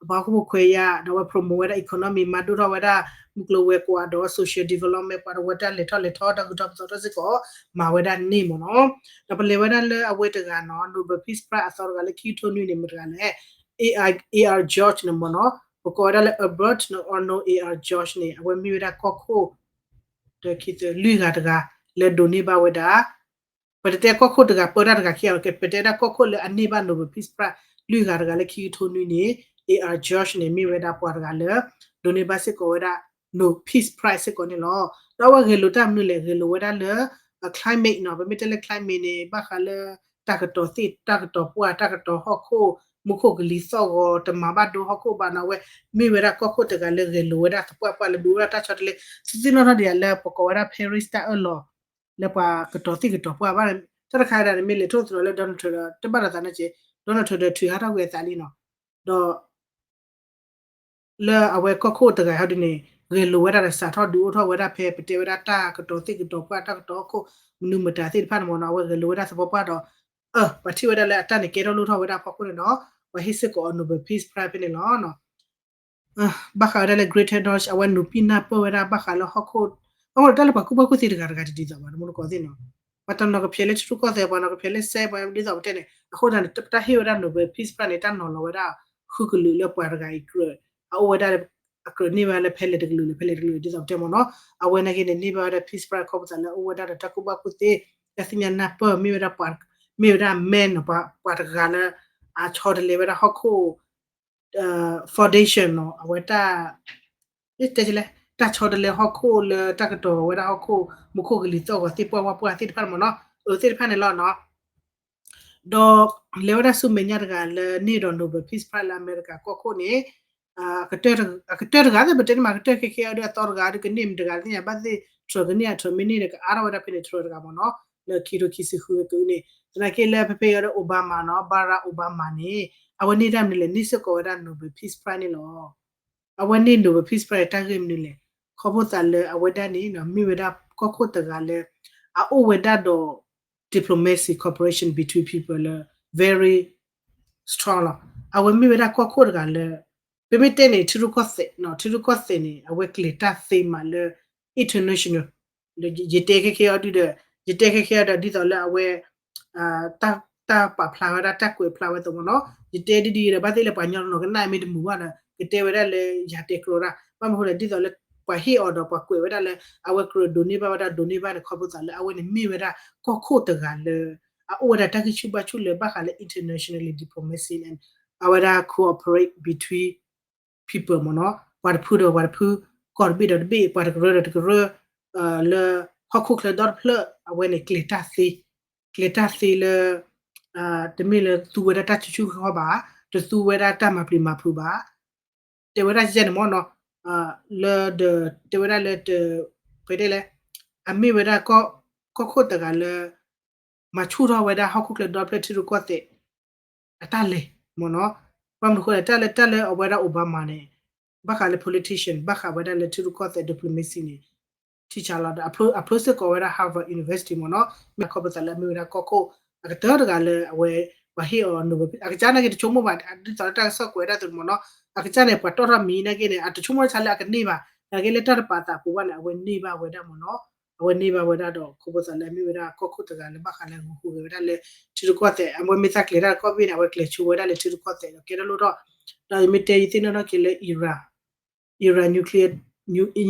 ပှၤဟီၣ်ခိၣ်ဖိခွဲးယာ် ဒီးအဝဲ promote ဝဲဒၣ် economy မၤဒိၣ်ထီၣ်ဝဲဒၣ် မုၢ်ကျိၤဝဲၤကွာ် ဒီး social development ပှၤတဝၢတၢ်လဲၤထီၣ်လဲၤထီ တၢ်ဂုၤထီၣ်ပသီထီၣ်စ့ၢ်ကီး မၤဝဲဒၣ်န့ၣ်မ့ၢ်နီၤ. ဒီးပလဲၤဝဲဒၣ်လၢအဝဲတဂၤနီၤ Nobel Peace Prize အသီတဂၤလၢခံကထိနွံန့ၣ် မတၤတဂၤလဲၣ်, A R George န့ၣ်မ့ၢ်နီၤ, ပကိးဝဲဒၣ်လၢ Albert နီၤ Arnold A R George န့ၣ် အဝဲမ့ၢ်ဝဲဒၣ်ကီၢ်ခိၣ် တခံသၢလွံၢ်ဂၤတဂၤ လၢဒိးန့ၢ်ဘၣ်ဝဲဒၣ် ပတတဲကီၢ်ခိၣ်တဂၤပၢတၢ်တဂၤခံဂၤ, ပတဲဒၣ်ကီၢ်ခိၣ်လၢအန့ၢ်ဘၣ် Nobel Peace Prize လွံၢ်ဂၤတဂၤလၢခံကထိနွံန့ၣ် A R George န့ၣ် မ့ၢ်ဝဲဒၣ်ပှၤတဂၤလၢ ဒိးန့ၢ်ဘၣ်စ့ၢ်ကီးဝဲဒၣ် Nobel Peace Prize စ့ၢ်ကီးန့ၣ်လီၤ. ဒီးအဝဲဂဲၤလိာ်တၢ်မနုၤလဲၣ်, ဂဲၤလိာ်ဝဲဒၣ်လၢ climate နီၤ, ပမ့ၢ်တဲလၢ climate န့ၣ် ဘၣ်ဃးလၢ တၢ်ကတီၤသ့ၣ် တၢ်ကတီၤပှၢ် တၢ်ကတီၤဟီၣ်ခိၣ် မူခိၣ်ကလံၤသီၣ်ဂီၤ တမၤဘၣ်ဒိဟီၣ်ခိၣ်ဘၣ်နီၤ, အဝဲမ့ၢ်ဝဲဒၣ်ကီၢ်ခိၣ်တဂၤလၢဂဲၤလိာ်ဝဲဒၣ်သပှၢ်ပှၢ်လၢဒိးဝဲဒၣ်တၢ်ဆီတလဲ သုသ့ၣ်နီၣ်ထီၣ်ဒံးဧါ လၢပကိးဝဲဒၣ် Paris တၢ်အၢၣ်လီၤ လၢပှၤကတီၤသ့ၣ်ကတီၤပှၢ်ဘၣ်, တၢ်တခါဒၣ်န့ၣ် မ့ၢ်လဲၤထီၣ်သတြီၤလၢ Donald Trump ဒီး တဘၣ်ဒီးသးန့ၣ်က့ Donald Trump ဒီးထုးဟးထီၣ်ကွံာ်အသးလံနီၤ, ဒီး လၢအဝဲကီၢ်ခိၣ်တဂၤဟီဒ်န့ၣ် ဂဲၤလိာ်ဝဲဒၣ်ဒီးစးထီၣ်ဒုးအိၣ်ထီၣ်ဝဲဒၣ်ဖဲ ပတဲဝဲဒၣ်တၢ်ကတီၤသ့ၣ်ကတီၤပှၢ် တၢ်ကတီၤဟီၣ်ခိၣ် မနုၤမတၤသ့ၣ်တဖၣ်န့ၣ်မ့ၢ်နီၤ, အဝဲဂဲၤလိာ်ဝဲဒၣ်သပှၢ်ပှၢ်ဒီး အၢ ပှၤထံၣ်ဝဲဒၣ်လၢအတၢ်န့ၣ်ကဲထီၣ်လိၣ်ထီၣ်ဝဲဒၣ်အဖီခိၣ်န့ၣ်ဒီး ပှၤဟ့ၣ်စ့ၢ်ကီးအီၤ Nobel Peace Prize ဖဲန့ၣ်လီၤ. ဘၣ်ဃးဝဲဒၣ်လၢ Greta Thunberg အဝဲနုာ်ပံၢ်နၢ်ပၢၢ်ဝဲဒၣ်ဘၣ်ဃးလၢဟီၣ်ခိၣ်, ဘၣ်ဃးလၢတၢ်လၢပှၤကူၣ်ဘၣ်ကူၣ်သ့တဂၤတဂၤတဒ်သိးဘၣ် တမူတကိးသ့ၣ်နီၤ, ပှၤတနီၤကဖျဲးလၢထံရူၢ်ကီၢ်သဲး ပှၤနီၤကဖျဲးလၢစဲး ပှၤဒ်သိးပတဲန့ၣ် အဃိသတးန့ၣ် တၢ်ဟ့ၣ်ဝဲဒၣ် Nobel Peace Prize န့ၣ် တၢ်နီၤလီၤဝဲဒၣ် ဃုကလုာ်လၢပှၤတဂၤအံၤကြၢး အအိၣ်ဝဲဒၣ် အကြၢးန့ၢ်ဘၣ်လၢဖဲလဲၣ်တကလုာ်လဲၣ် ဖဲလဲၣ်တကလုာ် ဒ်သိးပတဲမ့ၢ်နီၤ အဝဲနာ်က့န့ၣ် န့ၢ်ဘၣ်ဝဲဒၣ် Peace Prize ခီဖျိသးလၢအအိၣ်ဝဲဒၣ်ဒီးတၢ်ကူၣ်ဘၣ်ကူၣ်သ့ တၢ်သ့ၣ်ညါနၢ်ပၢၢ် မ့ၢ်ဝဲဒၣ် မ့ၢ်ဝဲဒၣ် man နီၤ ပှၤတဂၤလၢ အဆီတလဲဝဲဒၣ်ဟီၣ်ခိၣ် foundation နီၤ အဝဲတၢ် တဲလဲၣ် တၢ်ဆီတလဲဟီၣ်ခိၣ်လၢတၢ်ကတီၤဝဲဒၣ်ဟီၣ်ခိၣ် မူခိၣ်ကလံၤသီၣ်ဂီၤသ့ၣ်ပှၢ်ဝါပှၢ်သ့ၣ်တဖၣ်န့ၣ်မ့ၢ်နီၤ အၢသ့ၣ်တဖၣ်န့ၣ်လီၤနီၤ ဒီးလဲၤဝဲဒၣ်ဆူမဲာ်ညါတဂၤလၢန့ၢ်ဒီး Nobel Peace Prize လၢအမဲရကၤကီၢ်ခိၣ်န့ၣ် အကတၢၢ်တဂၤသ့ၣ် ပတဲန့ၣ်မး ကတၢၢ်ခဲခဲအံၤဒုး အသီတဂၤဒုး ကန့ၢ်မတဂၤသ့ၣ်ညါ ဘၣ်သ့ၣ် Trump ကန့ၢ် Trump မ့ၢ်န့ၢ်ဒီး ကအါထီၣ်ဝဲဒၣ်ဖဲန့ၣ် Trump တဂၤမ့ၢ်နီၤ လၢခံထိခံဆံဃုကန့ၢ် သနာ်က့လၢဖဲဖဲအံၤဒီး Obama နီၤ Barack Obama န့ၣ် အဝဲန့ၢ်တၢ်မနုၤလဲၣ် န့ၢ်စ့ၢ်ကီးဝဲဒၣ် Nobel Peace Prize န့ၣ်လီၤ အဝဲန့ၢ် Nobel Peace Prize တၢ်ဂ့ၢ်မနုၤလဲၣ် ခီဖျိသးလၢအဝဲဒၣ်န့ၣ် မ့ၢ်ဝဲဒၣ်ကီၢ်ခိၣ်တဂၤလၢ အအိၣ်ဝဲဒၣ်ဒီး diplomacy cooperation between people လၢ very strong လီၤ အဝဲမ့ၢ်ဝဲဒၣ်ကီၢ်ခိၣ်တဂၤလၢ ပမ့ၢ်တဲန့ၣ် ထံရူၢ်ကီၢ်သဲး ထံရူၢ်ကီၢ်သဲးန့ၣ် အဝဲကျဲၤတၢ်သ့မးလၢ international ယတဲခဲခဲအံၤဒုးဒီး ယတဲခဲခဲအံၤဒီး ဒ်သိးလၢအဝဲ တၢ်ပာ်ဖျါဝဲဒၣ် တၢ်ကွဲးဖျါဝဲသ့ၣ်မ့ၢ်နီၤ ယတဲဒ်ဒ်ဒီး ဘၣ်သ့ၣ်လၢပှၤကညီတနီၤကနၣ်မ့ၢ်တမုာ်ဘၣ်ဒီး ကတဲဝဲဒၣ်လၢယတဲကျိၤဒၣ် ဘၣ်မနုၤဃိလဲၣ် ဒ်သိးလၢ ပှၤဟ့ၣ်အီၤဒီးပှၤကွဲးဝဲဒၣ်လၢ အဝဲကြၢးဒိးန့ၢ်ဘၣ်ဝဲဒၣ် ဒိးန့ၢ်ဘၣ်န့ၣ် ခီဖျိသးလၢအဝဲန့ၣ်မ့ၢ်ဝဲဒၣ် ကီၢ်ခိၣ်တဂၤလၢ အအိၣ်ဝဲဒၣ်တၢ်ဂံၢ်ဆူၣ်ဘါဆူၣ်လၢဘၣ်ဃးလၢ internationally diplomacy and အဝဲဒၣ် cooperate between people မ့ၢ်နီၤ ပှၤတဖုဒီးပှၤတဖု ကီၢ်တဘ့ၣ်ဒီးတဘ့ၣ် ပှၤတကရၢဒီးတကရၢ လၢဟီၣ်ခိၣ်ချၢဒီတဖျၢၣ် အဝဲန့ၣ်ကျဲၤတၢ်သ့ ကျဲၤတၢ်သ့လၢ တမ့ၢ်လၢသူဝဲဒၣ်တၢ်ဆူၣ်ဆူၣ်ဃီဘၣ် တသူဝဲဒၣ်တၢ်မၤပျံၤမၤဖုးဘၣ် တဲဝဲဒၣ်ယဲန့ၣ်မ့ၢ်နီၤ လၢဒီး တဲဝဲဒၣ်လၢတ ပတဲလဲၣ် အမ့ၢ်ဝဲဒၣ် ကီၢ်ခိၣ်တဂၤလၢ မၤဆူၣ်ထီၣ်ဝဲဒၣ်ဟီၣ်ခိၣ်ချၢဒီဖျၢၣ်ထံရူၢ်ကီၢ်သဲး အတၢ်လဲၤမ့ၢ်နီၤ ဘၣ်မနုၤဃိလဲၣ် တၢ်လၢတၢ်လၢအဝဲဒၣ် Obama န့ၣ် ဘၣ်ဃးလၢ politician ဘၣ်ဃးဝဲဒၣ်လၢထံရူၢ်ကီၢ်သဲး diplomacy န့ၣ် ထံဆးလီၤဒီး အဖျိစ့ၢ်ကီးဝဲဒၣ် Harvard University မ့ၢ်နီၤ မ့ၢ်ခီဖျိသးလၢအမ့ၢ်ဝဲဒၣ်ကီၢ်ခိၣ် အကတၢၢ်တဂၤလၢအဝဲ ပှၤဟ့ၣ်အီၤ Nobel အကစၢ်နာ်က့တဆိကမိၣ်ဘၣ် ဒ်သိးလၢတၢ်ကစီၣ်ကွဲးဝဲဒၣ်အသိးန့ၣ်မ့ၢ်နီၤ အကစၢ်န့ၣ် ပှၤတီၣ်ထီၣ်မံၤနာ်က့န့ၣ် အတဆိကမိၣ်တၢ်ဆါလၢအကန့ၢ်ဘၣ် နာ်က့လၢတၢ်တပာ်သးပူၤဘၣ်န့ၣ် အဝဲန့ၢ်ဘၣ်ဝဲဒၣ်မ့ၢ်နီၤ အဝဲန့ၢ်ဘၣ်ဝဲဒၣ်ဒီး ခီဖျိသးလၢအမ့ၢ်ဝဲဒၣ်ကီၢ်ခိၣ်တဂၤလၢဘၣ်ဃးလၢဟူးဂဲၤဝဲဒၣ်လၢ ထံရူၢ်ကီၢ်သဲး အဝဲမ့ၢ်သးကျဲၤတၢ်တကီၢ်ဘ့ၣ်န့ၣ် အဝဲကျဲၤဆိဝဲဒၣ်လၢထံရူၢ်ကီၢ်သဲးဒီးကဲထီၣ်လိၣ်ထီၣ် ဒီးယမ့ၢ်တဲယသ့ၣ်နီၣ်ထီၣ်က့ၤလၢ Iran Iran nuclear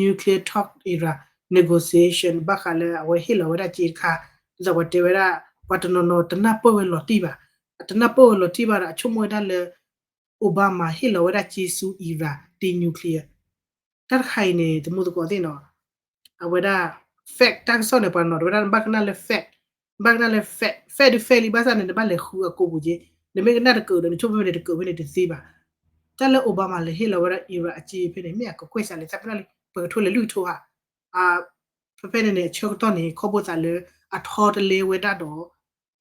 nuclear talk Iran negotiation ဘၣ်ဃးလၢအဝဲဟ့ၣ်လီၤဝဲဒၣ်က့တခါ ဒ်သိးပှၤတဲဝဲဒၣ် ပှၤတနီၤနီၤတနၢ်ပၢၢ်ဝဲလီၤတံၢ်ဘၣ် အတနၢ်ပၢၢ်ဝဲလီၤတံၢ်ဘၣ်ဒီး အဆိကမိၣ်ဝဲဒၣ်လၢ Obama ဟ့ၣ်လီၤဝဲဒၣ်က့ဆူ Iran တ့ nuclear တၢ်တခါအံၤန့ၣ် တမူသကိးသ့ၣ်နီၤ အဝဲဒၣ် fact တၢ်ကစီၣ်န့ၣ် ပှၤနီၤတဝဲဒၣ် ဘၣ်ကနၣ်လၢ fact ဘၣ်ကနၣ်လၢ fact fact ဒုး fact လံ ဘၣ်ဆၣ်န့ၣ် နဘၣ်လဲၤဃုအကိာ်ပူၤက့ နမ့ၢ်ကနၣ်တကၢၢ်ဒီး နဆိကမိၣ်ဖဲန့ၣ်တကၢၢ်ဖဲန့ၣ်တသ့ဘၣ် တၢ်လၢ Obama လဲၤဟ့ၣ်လီၤဝဲဒၣ် Iran အက့ဖဲန့ၣ် မ့ၢ်အကကွဲၢ်စးလဲၣ် သးပ့ၤနီၣ်လံ ပကထိလဲၤလွံၢ်ကထိဧါ ဖဲဖဲန့ၣ်န့ၣ် အဆၢကတီၢ်န့ၣ် ခီဖျိသးလၢ အထီတလဲဝဲဒၣ်ဒီး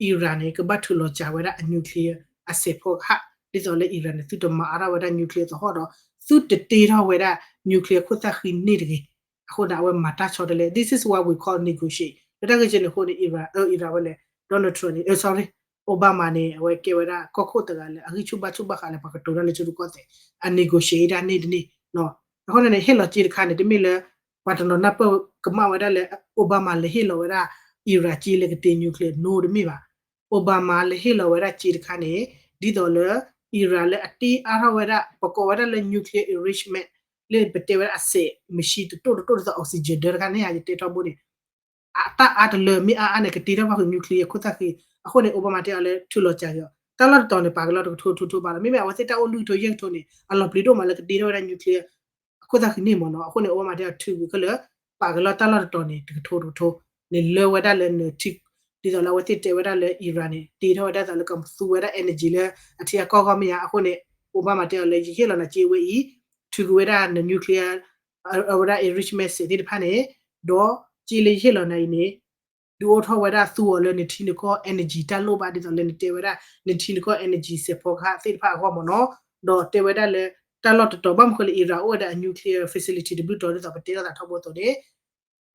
Iran န့ၣ် ကဘၣ်ထုးလီၤစှၤဝဲဒၣ်အ nuclear အစဲးဖီကဟၣ် ဒ်သိးလၢ Iran န့ၣ် သုတမၤအါထီၣ်ဝဲဒၣ် nuclear သဟီၣ်ဒီး သုတတ့ထီၣ်ဝဲဒၣ် nuclear ခိၣ်သၣ်ဃံန့ၢ်တဂ့ၤ. အဃိန့ၣ် အဝဲမၤတၢ်ဆီတလဲ this is what we call negotiate လၢတၢ်ဂ့ၢ်ကဲန့ၣ်အဃိန့ၣ် Iran အ Iran ဝဲလဲၣ် Donald Trump န့ၣ် sorry Obama န့ၣ် အဝဲကဲဝဲဒၣ်ကီၢ်ခိၣ်တဂၤလၢ အဂံၢ်ဆူၣ်ဘါဆူၣ်ဘၣ်ဃးလၢပှၤကတိၤတၢ်လၢထံရူၢ်ကီၢ်သဲး အ negotiate ဒၣ်န့ၣ်တန့ၢ် အဃိန့ၣ်န့ၣ် ဟ့ၣ်လီၤက့တခါန့ၣ် တမ့ၢ်လၢ ပှၤတနီၤနၢ်ပၢၢ်ကမၣ်ဝဲဒၣ်လၢ Obama လဲၤဟ့ၣ်လီၤဝဲဒၣ် Iran က့လၢကတ့ nuclear နီတမ့ၢ်ဘၣ်. Obama လဲၤဟ့ၣ်လီၤဝဲဒၣ်က့တခါန့ၣ် ဒ်သိးလၢ Iran လၢအတ့အါထီၣ်ဝဲဒၣ် ပကိးဝဲဒၣ်လၢ nuclear enrichment လၢပတဲဝဲဒၣ်အစဲး machine တတိၢ်တတိၢ်ဒ်သိး oxygen ဒၢတခါန့ၣ် ယတဲထီဘိန့ၣ် အတၢ်အါတလၢ မ့ၢ်အါအါန့ၣ် ကတ့ထီၣ်ဘၣ်ဃုာ် nuclear အခိၣ်သၣ်ဃံ အဃိန့ၣ် Obama တဲအီၤလၢထုးလီၤစှၤက့ၤအီၤ တၢ်လီၢ်တတီၤန့ၣ် ပာ်ကလီတကထိထိထိဘၣ်လီၤ. မ့မ့ၢ်အဝဲသ့ၣ်တၢ်အိၣ်လွံၢ်ကထိယဲၢ်ကထိန့ၣ် အလီၤပျံၤဒိၣ်မးလၢကတ့ထီၣ်ဝဲဒၣ် nuclear အခိၣ်သၣ်ဃံန့ၣ်မ့ၢ်နီၤ. အဃိန့ၣ် Obama တဲအီၤထုးကွံာ်ခဲလၢာ် ပာ်ကလီတၢ်လီၢ်တတီၤန့ၣ် တကထိတကထိ န့ၣ်လၢဝဲဒၣ်လၢနထံ ဒ်သိးလၢအဝဲသ့ၣ်တဲဝဲဒၣ်လၢ Iran န့ၣ် တ့ထီၣ်ဝဲဒၣ်သိးလၢကသူဝဲဒၣ် energy လၢအထံအကီၢ်ဂီၢ်မ့ၢ်ဧါ. အဃိန့ၣ် Obama တဲအီၤလၢ ယဟ့ၣ်လီၤနၤက့ဝဲအံၤ ထုးကွံာ်ဝဲဒၣ်န nuclear အဝဲဒၣ် enrichment စဲးသ့ၣ်တဖၣ်န့ၣ် ဒီးက့လၢယဟ့ၣ်လီၤနၤအံၤန့ၣ် ဒုးအိၣ်ထီၣ်ဝဲဒၣ်သူအီၤလၢနထံနကီၢ် energy တၢ်လိၣ်ဘၣ် ဒ်သိးလၢနတဲဝဲဒၣ် နထံနကီၢ် energy စဲးဖီကဟၣ်သ့ၣ်တဖၣ်အဂီၢ်မ့ၢ်နီၤ. ဒီးတဲဝဲဒၣ်လၢ တၢ်လီၢ်တတီၤ ဘၣ်မနုၤဃိလၢ Iran အိၣ်ဝဲဒၣ်အ nuclear facility တဘျုးတီၤ ဒ်သိးပတဲထီၣ်သးထီဘိအသိးန့ၣ်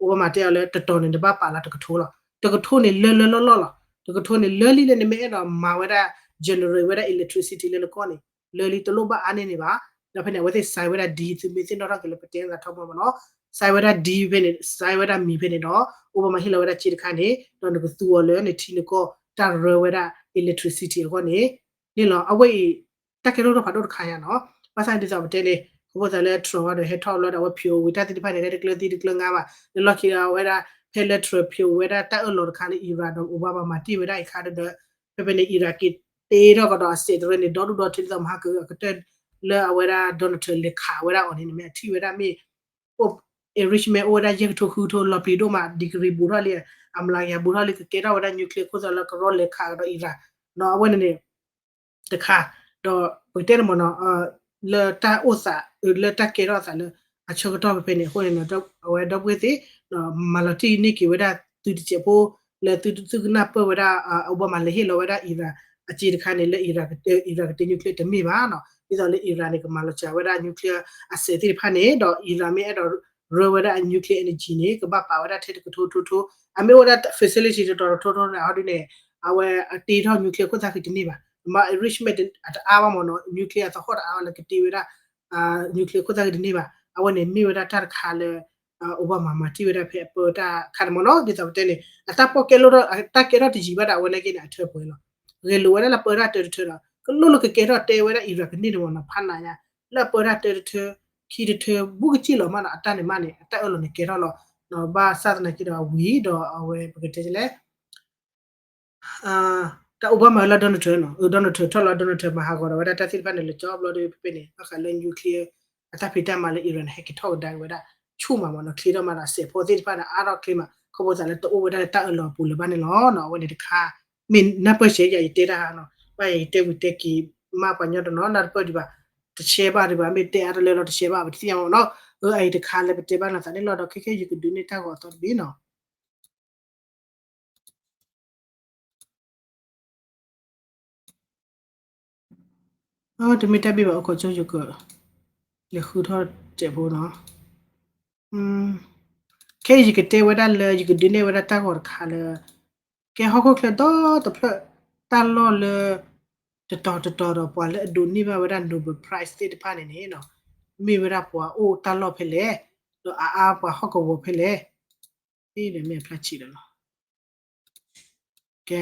Obama တဲအီၤလၢ တတီၤန့ၣ် နဘၣ်ပာ်လီၤတကထိလီၤ. တကထိန့ၣ် လၢလၢလီၢ်လီၢ်လီၤ. တကထိန့ၣ် လၢလံလၢနမ့ၢ်အဲၣ်ဒိးမၤဝဲဒၣ် generate ဝဲဒၣ် electricity လၢနကီၢ်န့ၣ် လၢလံ တလိၣ်ဘၣ်အါန့ၢ်န့ၣ်ဘၣ်. ဒီးဖဲန့ၣ် အဝဲသ့ၣ် sign ဝဲဒၣ် deal သုမ့ၢ်သ့ၣ်နီၣ်ထီၣ်က့ၤလၢပတဲထီၣ်သးထီဘိမ့ၢ်နီၤ sign ဝဲဒၣ် deal ဖဲန့ၣ် sign ဝဲဒၣ်မံၤဖဲန့ၣ်ဒီး အိၣ်ဘၣ်မးဟ့ၣ်လီၤဝဲဒၣ်စ့တခါန့ၣ် ဒီးနကသူအီၤလၢနထံနကီၢ်တၢ်ရၢဝဲဒၣ် electricity အဂီၢ်န့ၣ် န့ၣ်လီၤ. အဝဲအံၤ တၢ်ကဲထီၣ်တၢ်ဖးဒိၣ်တခါညါနီၤ. ဘၣ်ဆၣ်ဒ်သိးပတဲန့ၣ် အဃိသတးလၢ Trump ဒီးဟဲထီၣ်လီၤဒီး အဝဲဖံးအိၣ်ဝံၤတၢ်သ့ၣ်တဖၣ်န့ၣ် တၢ်တကျၢၤသံတကျၢၤငါဘၣ်. လၢလီၢ်ခံဒီးအဝဲဒၣ် ဖဲလၢ Trump ဖံးအိၣ်ဝဲဒၣ်တၢ်အၢၣ်လီၤတခါလၢ Iran ဒီး Obama မၤတ့ၢ်ဝဲဒၣ်အံၤခါဒီး ဖဲဖဲန့ၣ် Iran က့ၤတ့ထီၣ်ကဒီးအစဲးတရၢန့ၣ် ဒီဒူၣ်ဒီထၢဒ်သိးမဟါကအကတၢၢ်လၢအဝဲဒၣ် Donald Trump လဲၤခးဝဲဒၣ်အီၤန့ၣ် မ့ၢ်အထံၣ်ဝဲဒၣ်မ့ၢ် အိၣ် enrichment အိၣ်ဝဲဒၣ်ယဲၢ်ကထိဃုကထိ လီၤပျံၤဒိၣ်မး degree ဘူးထီၣ်လံ အမျးကယၤဘူးထီၣ်လံ ကကဲထီၣ်ဝဲဒၣ် nuclear အဃိသတးလၢကရီလဲၤခးကဒီး Iran နီၤ အဝဲန့ၣ်န့ၣ် တခါ ဒီးပကတဲန့ၣ်မ့ၢ်နီၤ လၢတၢ်အိၣ်သး လၢတၢ်ကဲထီၣ်အသးလၢ အဆၢကတီၢ်ဖဲဖဲန့ၣ် အဃိန့ၣ် အဝဲဒီပုၢ်ဝဲၢ်သ့ၣ် မၤလီၤတံၢ်န့ၢ်က့ၤဝဲဒၣ်သုတစဲးဖိ လၢသုကနၢ်ပၢၢ်ဝဲဒၣ် Obama လဲၤဟ့ၣ်လီၤဝဲဒၣ် Iran အစ့တခါန့ၣ် လၢ Iran ကတ့ nuclear တမ့ၢ်ဘၣ်နီၤ ဒ်သိးလၢ Iran န့ၣ် ကမၤလီၤစှၤဝဲဒၣ် nuclear အစဲးသ့ၣ်တဖၣ်န့ၣ် ဒီး Iran မ့ၢ်အဲၣ်ဒိးရၢဝဲဒၣ်အ nuclear energy န့ၣ် ကဘၣ်ပာ်ဝဲဒၣ်ထဲတကထိထိထိ အမ့ၢ်အိၣ်ဝဲဒၣ် facility တတီၤတထိထိန့ၣ် ဟီဒ်န့ၣ် အဝဲအတ့ထီၣ် nuclear ခိၣ်သၣ်ဃံတန့ၢ်ဘၣ် မ့ၢ် enrichment အတအါဘၣ်မ့ၢ်နီၤ nuclear အသဟီၣ်တအါဘၣ်လၢကတ့ဝဲဒၣ် nuclear ခိၣ်သၣ်ဃံတန့ၢ်ဘၣ် အဝဲန့ၣ်မ့ၢ်ဝဲဒၣ်တၢ်တခါလၢ Obama မၤတ့ၢ်ဝဲဒၣ်ဖဲအပၢတၢ်ခါန့ၣ်မ့ၢ်နီၤ ဒ်သိးပတဲန့ၣ် အတၢ်ပီၣ်ကဲလိာ် တၢ်ကဲထီၣ်တယံာ်ဘၣ်ဒီး အဝဲန့ၣ်က့န့ၣ် အထၢပှဲၤလီၤ ဂဲၤလိာ်ဝဲဒၣ်လၢပၢတၢ်တၢတထၢဒီး ကလိၣ်လၢကကဲထီၣ်တဲဝဲဒၣ် Iran ကန့ၢ်န့ၣ်မ့ၢ်နီၤ ဖးနးညါ လၢအပၢတၢ်တၢတထၢ ခံတထၢ ဘူးကစ့ၢ်လီၤမးနီၤ အတၢ်န့ၣ်မးန့ၣ် အတၢ်အၢၣ်လီၤန့ၣ်ကဲထီၣ်လီၤ ဘၣ်ဆၣ်သနာ်က့ဒီးအဝံၤဒီးအဝဲပကတဲလဲၣ် တၢ်အိၣ်ဘၣ်မၤဝဲလၢ Donald Trump နီၤ Donald Trump ထီၣ်လီၤ Donald Trump မၤဟးဂီၤဒီးဝဲဒၣ်တၢ်သ့ၣ်တဖၣ်န့ၣ် လၢကၠီဘျီဒီးဖဲဖဲန့ၣ် ဘၣ်ဃးလၢ nuclear အတၢ်ဖံးတၢ်မၤလၢ Iran ဟဲက့ၤထီၣ်ကဒါက့ၤဝဲဒၣ် ဆူၣ်မးမ့ၢ်နီၤ ချ့ထီၣ်မးဒီး အစဲးဖိသ့ၣ်တဖၣ်န့ၣ် အါထီၣ်ချ့မး ခီဖျိသးလၢတအိၣ်ဝဲဒၣ်လၢတၢ်အၢၣ်လီၤအပူၤလၢၤဘၣ်န့ၣ်လီၤနီၤ အဝဲန့ၣ်တခါ မ့ၢ်နၢ်ပၢၢ်စဲးယၤ ယတဲတၢ်နီၤ ဘၣ်ယတဲဝံၤတဲက့ၤ မ့ၢ်ပှၤညီတနီၤ နၢ်တပၢၢ်ဒံးဘၣ် တရှဲဘၣ်ဒံးဘၣ် မ့ၢ်တဲအါတလၢလီၤ တရှဲဘၣ် ပတသ့ၣ်ညါမ့ၢ်နီၤ အအံၤတခါလၢပတဲဘၣ်နသးန့ၣ်လီၤ ဒီးခဲခဲယကဒုးနဲၣ်တၢ်ဂီၤအသီတဘ့ၣ်နီၤ တမ့ၢ်တၢ်ဘၣ်ဘၣ် အိၣ်ခိးကၠိယက လဲၤဃုထီၣ်စဲးဖိနီၤ ခဲအံၤယကတဲဝဲဒၣ်လၢ ယကဒုးနဲၣ်ဝဲဒၣ်တၢ်ဂီၤတခါလၢ ကဲဟီၣ်ခိၣ်ချၢဒီတဖျၢၣ် တၢ်လီၢ်လၢ တတီၤတတီၤဒီးပှၤလၢအဒိးန့ၢ်ဘၣ်ဝဲဒၣ် Nobel Prize သ့ၣ်တဖၣ်န့ၣ်န့ၣ် မ့ၢ်ဝဲဒၣ်ပှၤအိၣ်တၢ်လီၢ်ဖဲလဲၣ် ဒီးအအါပှၤဟီၣ်ကဝီၤဖဲလဲၣ် မ့ၢ်ဖျါဆံးဒီးလီၤ ကဲ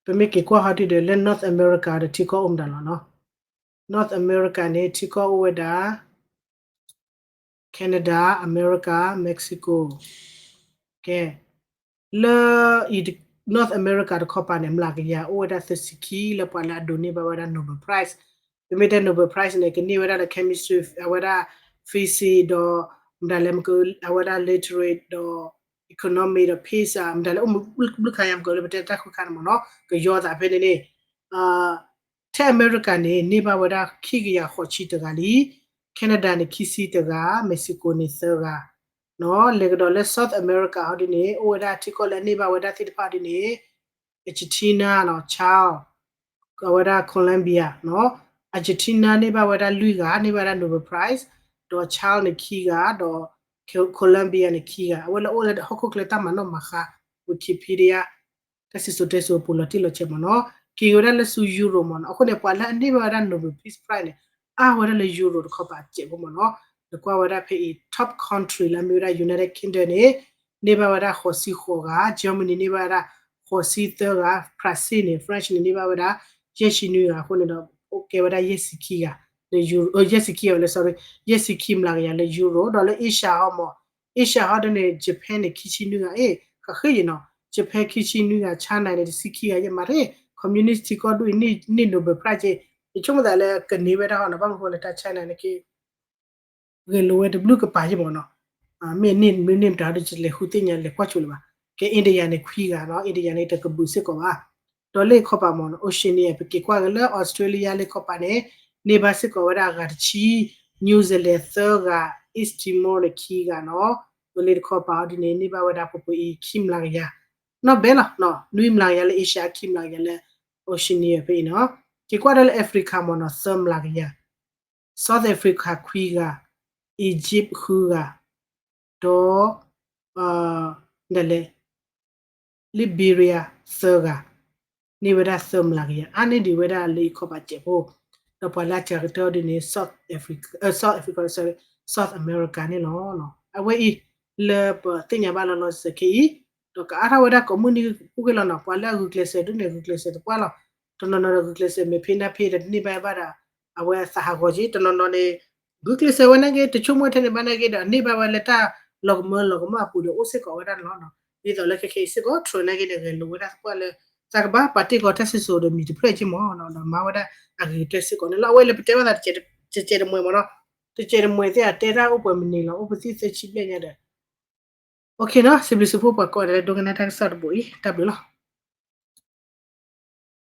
ပမ့ၢ်က့ၤကွၢ်ဟီဒ်ဒီးလၢ North America ဒီးထံကီၢ်အိၣ်မတၤလီၤနီၤ North America န့ၣ် ထံကီၢ်အိၣ်ဝဲဒၣ် Canada, America, Mexico ကဲ လၢ North America တခီပၤန့ၣ် မျးကယၤအိၣ်ဝဲဒၣ်သၢဆံခံ လၢပှၤလၢအဒိးန့ၢ်ဘၣ်ဝဲဒၣ် Nobel Prize ပမ့ၢ်တဲ Nobel Prize န့ၣ် ကန့ၢ်ဝဲဒၣ်လၢ chemistry အဝဲဒၣ် physics ဒီး မတၤလဲၣ် အဝဲဒၣ် literature ဒီး economic ဒီး peace မတၤလဲၣ် အိၣ်မူဘျုးခါယါမကၢလၢပတဲတၢ်ဃုခါန့ၣ်မ့ၢ်နီၤ ကယီသးဖဲန့ၣ်န့ၣ် ထဲအမဲရကၤန့ၣ် န့ၢ်ဘၣ်ဝဲဒၣ်ခံကယၤဃိးဆံတဂၤလံ Canada န့ၣ် ခံဆံတဂၤ Mexico န့ၣ်သၢဂၤ လဲၤကဒီးလၢ South America ဟီဒ်န့ၣ် အိၣ်ဝဲဒၣ်ထံကီၢ်လၢအန့ၢ်ဘၣ်ဝဲဒၣ်သ့ၣ်တဖၣ်ဒ်န့ၣ် Argentina နီၤ Chile အဝဲဒၣ် Colombia နီၤ Argentina န့ၢ်ဘၣ်ဝဲဒၣ်လွံၢ်ဂၤ န့ၢ်ဘၣ်ဝဲဒၣ် Nobel Prize ဒီး Chile န့ၣ်ခံဂၤ ဒီး Colombia န့ၣ်ခံဂၤ အဝဲလၢအိၣ်လၢဟီၣ်ခိၣ်ချၢတၢ်မၤနီၣ်မၤဃါ Wikipedia တၢ်စံၣ်စိၤတဲစိၤအပူၤလီၤတံၢ်လီၤဆဲးမ့ၢ်နီၤ က့ၤဝဲဒၣ်လၢဆူ Europe မ့ၢ်နီၤ အဃိန့ၣ် ပှၤလၢအန့ၢ်ဘၣ်ဝဲဒၣ် Nobel Peace Prize န့ၣ် အါဝဲဒၣ်လၢ Europe တခီပၤစဲးဖိမ့ၢ်နီၤ နကွၢ်ဝဲဒၣ်ဖဲအံၤ top country လၢအမ့ၢ်ဝဲဒၣ် United Kingdom န့ၣ် န့ၢ်ဘၣ်ဝဲဒၣ်ဃိးဆံဃိးဂၤ Germany န့ၢ်ဘၣ်ဝဲဒၣ်ဃိးဆံသၢဂၤ France န့ၣ် France န့ၣ် န့ၢ်ဘၣ်ဝဲဒၣ် ယဲၢ်ဆံနွံဂၤ အဃိန့ၣ်ဒီး ကဲဝဲဒၣ်ယဲၢ်ဆံခံဂၤ လၢ Euro ယဲၢ်ဆံခံဂၤ လၢ sorry ယဲၢ်ဆံခံမျးကယၤလၢ Euro ဒီးလၢ Asia ဟီမ့ၢ် Asia ဟီဒ်န့ၣ် Japan န့ၣ် ခံဆံနွံဂၤ အ့ ဃးဃ့ယနီၤ Japan ခံဆံနွံဂၤ China န့ၣ် တဆံခံဂၤ ယမၤရ့ communist ထံကီၢ်ဒူၣ်အံၤ န့ၢ် Nobel Prize ယဆိကမိၣ်သးလၢကန့ၢ်ဝဲဒၣ်ဟီနီၤ ဘၣ်မနုၤဃိလၢတၢ် China န့ၣ်က့ ဂဲၤလိာ်ဝဲတဘျုးကပၤယမ့ၢ်နီၤ မ့ၢ်န့ၢ်မ့ၢ်န့ၢ်မတၤဒီး လဲၤဃုသ့ၣ်ညါလဲၤကွၢ်ဆိလၢၤဘၣ် ကဲ India န့ၣ် ခွံဂၤနီၤ India န့ၣ် တကဘုးစ့ၢ်ကီးဘၣ် ဒီးလၢခီပၤမ့ၢ်နီၤ Oceania ပက့ၤကွၢ်က့ၤလၢ Australia လၢခီပၤန့ၣ် န့ၢ်ဘၣ်စ့ၢ်ကီးဝဲဒၣ်အဂၤတဆံ New Zealand သၢဂၤ East Timor န့ၣ် ခံဂၤနီၤ လၢလၢတခီပၤအီၤဒ်န့ၣ် န့ၢ်ဘၣ်ဝဲဒၣ်ပပှ့ၤအံၤ ခံမျးကယၤ နီၢ်ဘဲလီၤ နွံမျးကယၤလၢ Asia ခံမျးကယၤလၢ Oceania ဖဲအံၤနီၤ က့ၤကွၢ်ဒၣ်လၢ Africa မ့ၢ်နီၤ သၢမျးကယၤ South Africa ခွံဂၤ Egypt ဃုဂၤ ဒီး ဒ်လဲၣ် Liberia သၢဂၤ န့ၢ်ဝဲဒၣ်သၢမျးကယၤ အါန့ၢ်ဒံးဝဲဒၣ်လၢအံၤခီပၤစဲးဖိ ဒီးပှၤလၢအစှၤကတၢၢ်အီၤဒ်န့ၣ် South Africa, South Africa, sorry, South America န့ၣ်လီၤ. အဝဲအံၤ လၢပသ့ၣ်ညါဘၣ်လီၤလီၤဆဲးဆဲးခဲအံၤ, ဒီးကအါထီၣ်ဝဲဒၣ်ကိးမုၢ်နံၤအိၣ်ဂ့ၤလီၤနီၤ, ပှၤလၢအဂုာ်ကျဲးစၢးဒိၣ်န့ၣ် ဂုာ်ကျဲးစၢးသပှၢ်လီၤ, တနီၤနီၤဒီးဂုာ်ကျဲးစၢးမဲာ်ဖံးနၢ်ဖံးဒီးတန့ၢ်ဘၣ်ဘၣ်ဒီး အဝဲသးဟးဂီၤက့ၤ, တနီၤနီၤန့ၣ် ဂုာ်ကျဲးစၢးဝဲနာ်က့ တဆိကမိၣ်ထဲန့ၣ်ဘၣ်နာ်က့ဒီး အန့ၢ်ဘၣ်ဝဲလၢတၢ်လီၤကမၢလီၤကမၣ်အပူၤဒီးအိၣ်စ့ၢ်ကီးဝဲဒၣ်န့ၣ်လီၤ. ဒ်သိးလၢခဲခဲအံၤစ့ၢ်ကီး Trump နာ်က့န့ၣ် ဂဲၤလိာ်ဝဲဒၣ်သပှၢ်လၢ သးကဘၣ်ပာ်တ့ၢ်ကီးတၢ်စံၣ်စိၤဒီးမံၤတဖျၢၣ်က့မၢ်နီၤ, ဒီးမၤဝဲဒၣ်အဂ့ၤကတၢၢ်စ့ၢ်ကီးန့ၣ်လီၤ. အဝဲလၢပတဲဘၣ်သးတကဲးတမှဲၤမၢ်နီၤ, တကဲးတမှဲၤသ့ၣ်အတဲတၢ်အိၣ်ပှဲၤမနုၤလီၤ, အိၣ်ပသံၣ်သၢဆံဘျဲၣ်ညါဒီး OK နီၤ, စံးဘျုးစံးဖှိၣ်ပှၤကိးဂၤဒဲးလၢဒိကနၣ်တၢ်ကစီၣ်တဘိအံၤ, တၢ်ဘျုးလီၤ.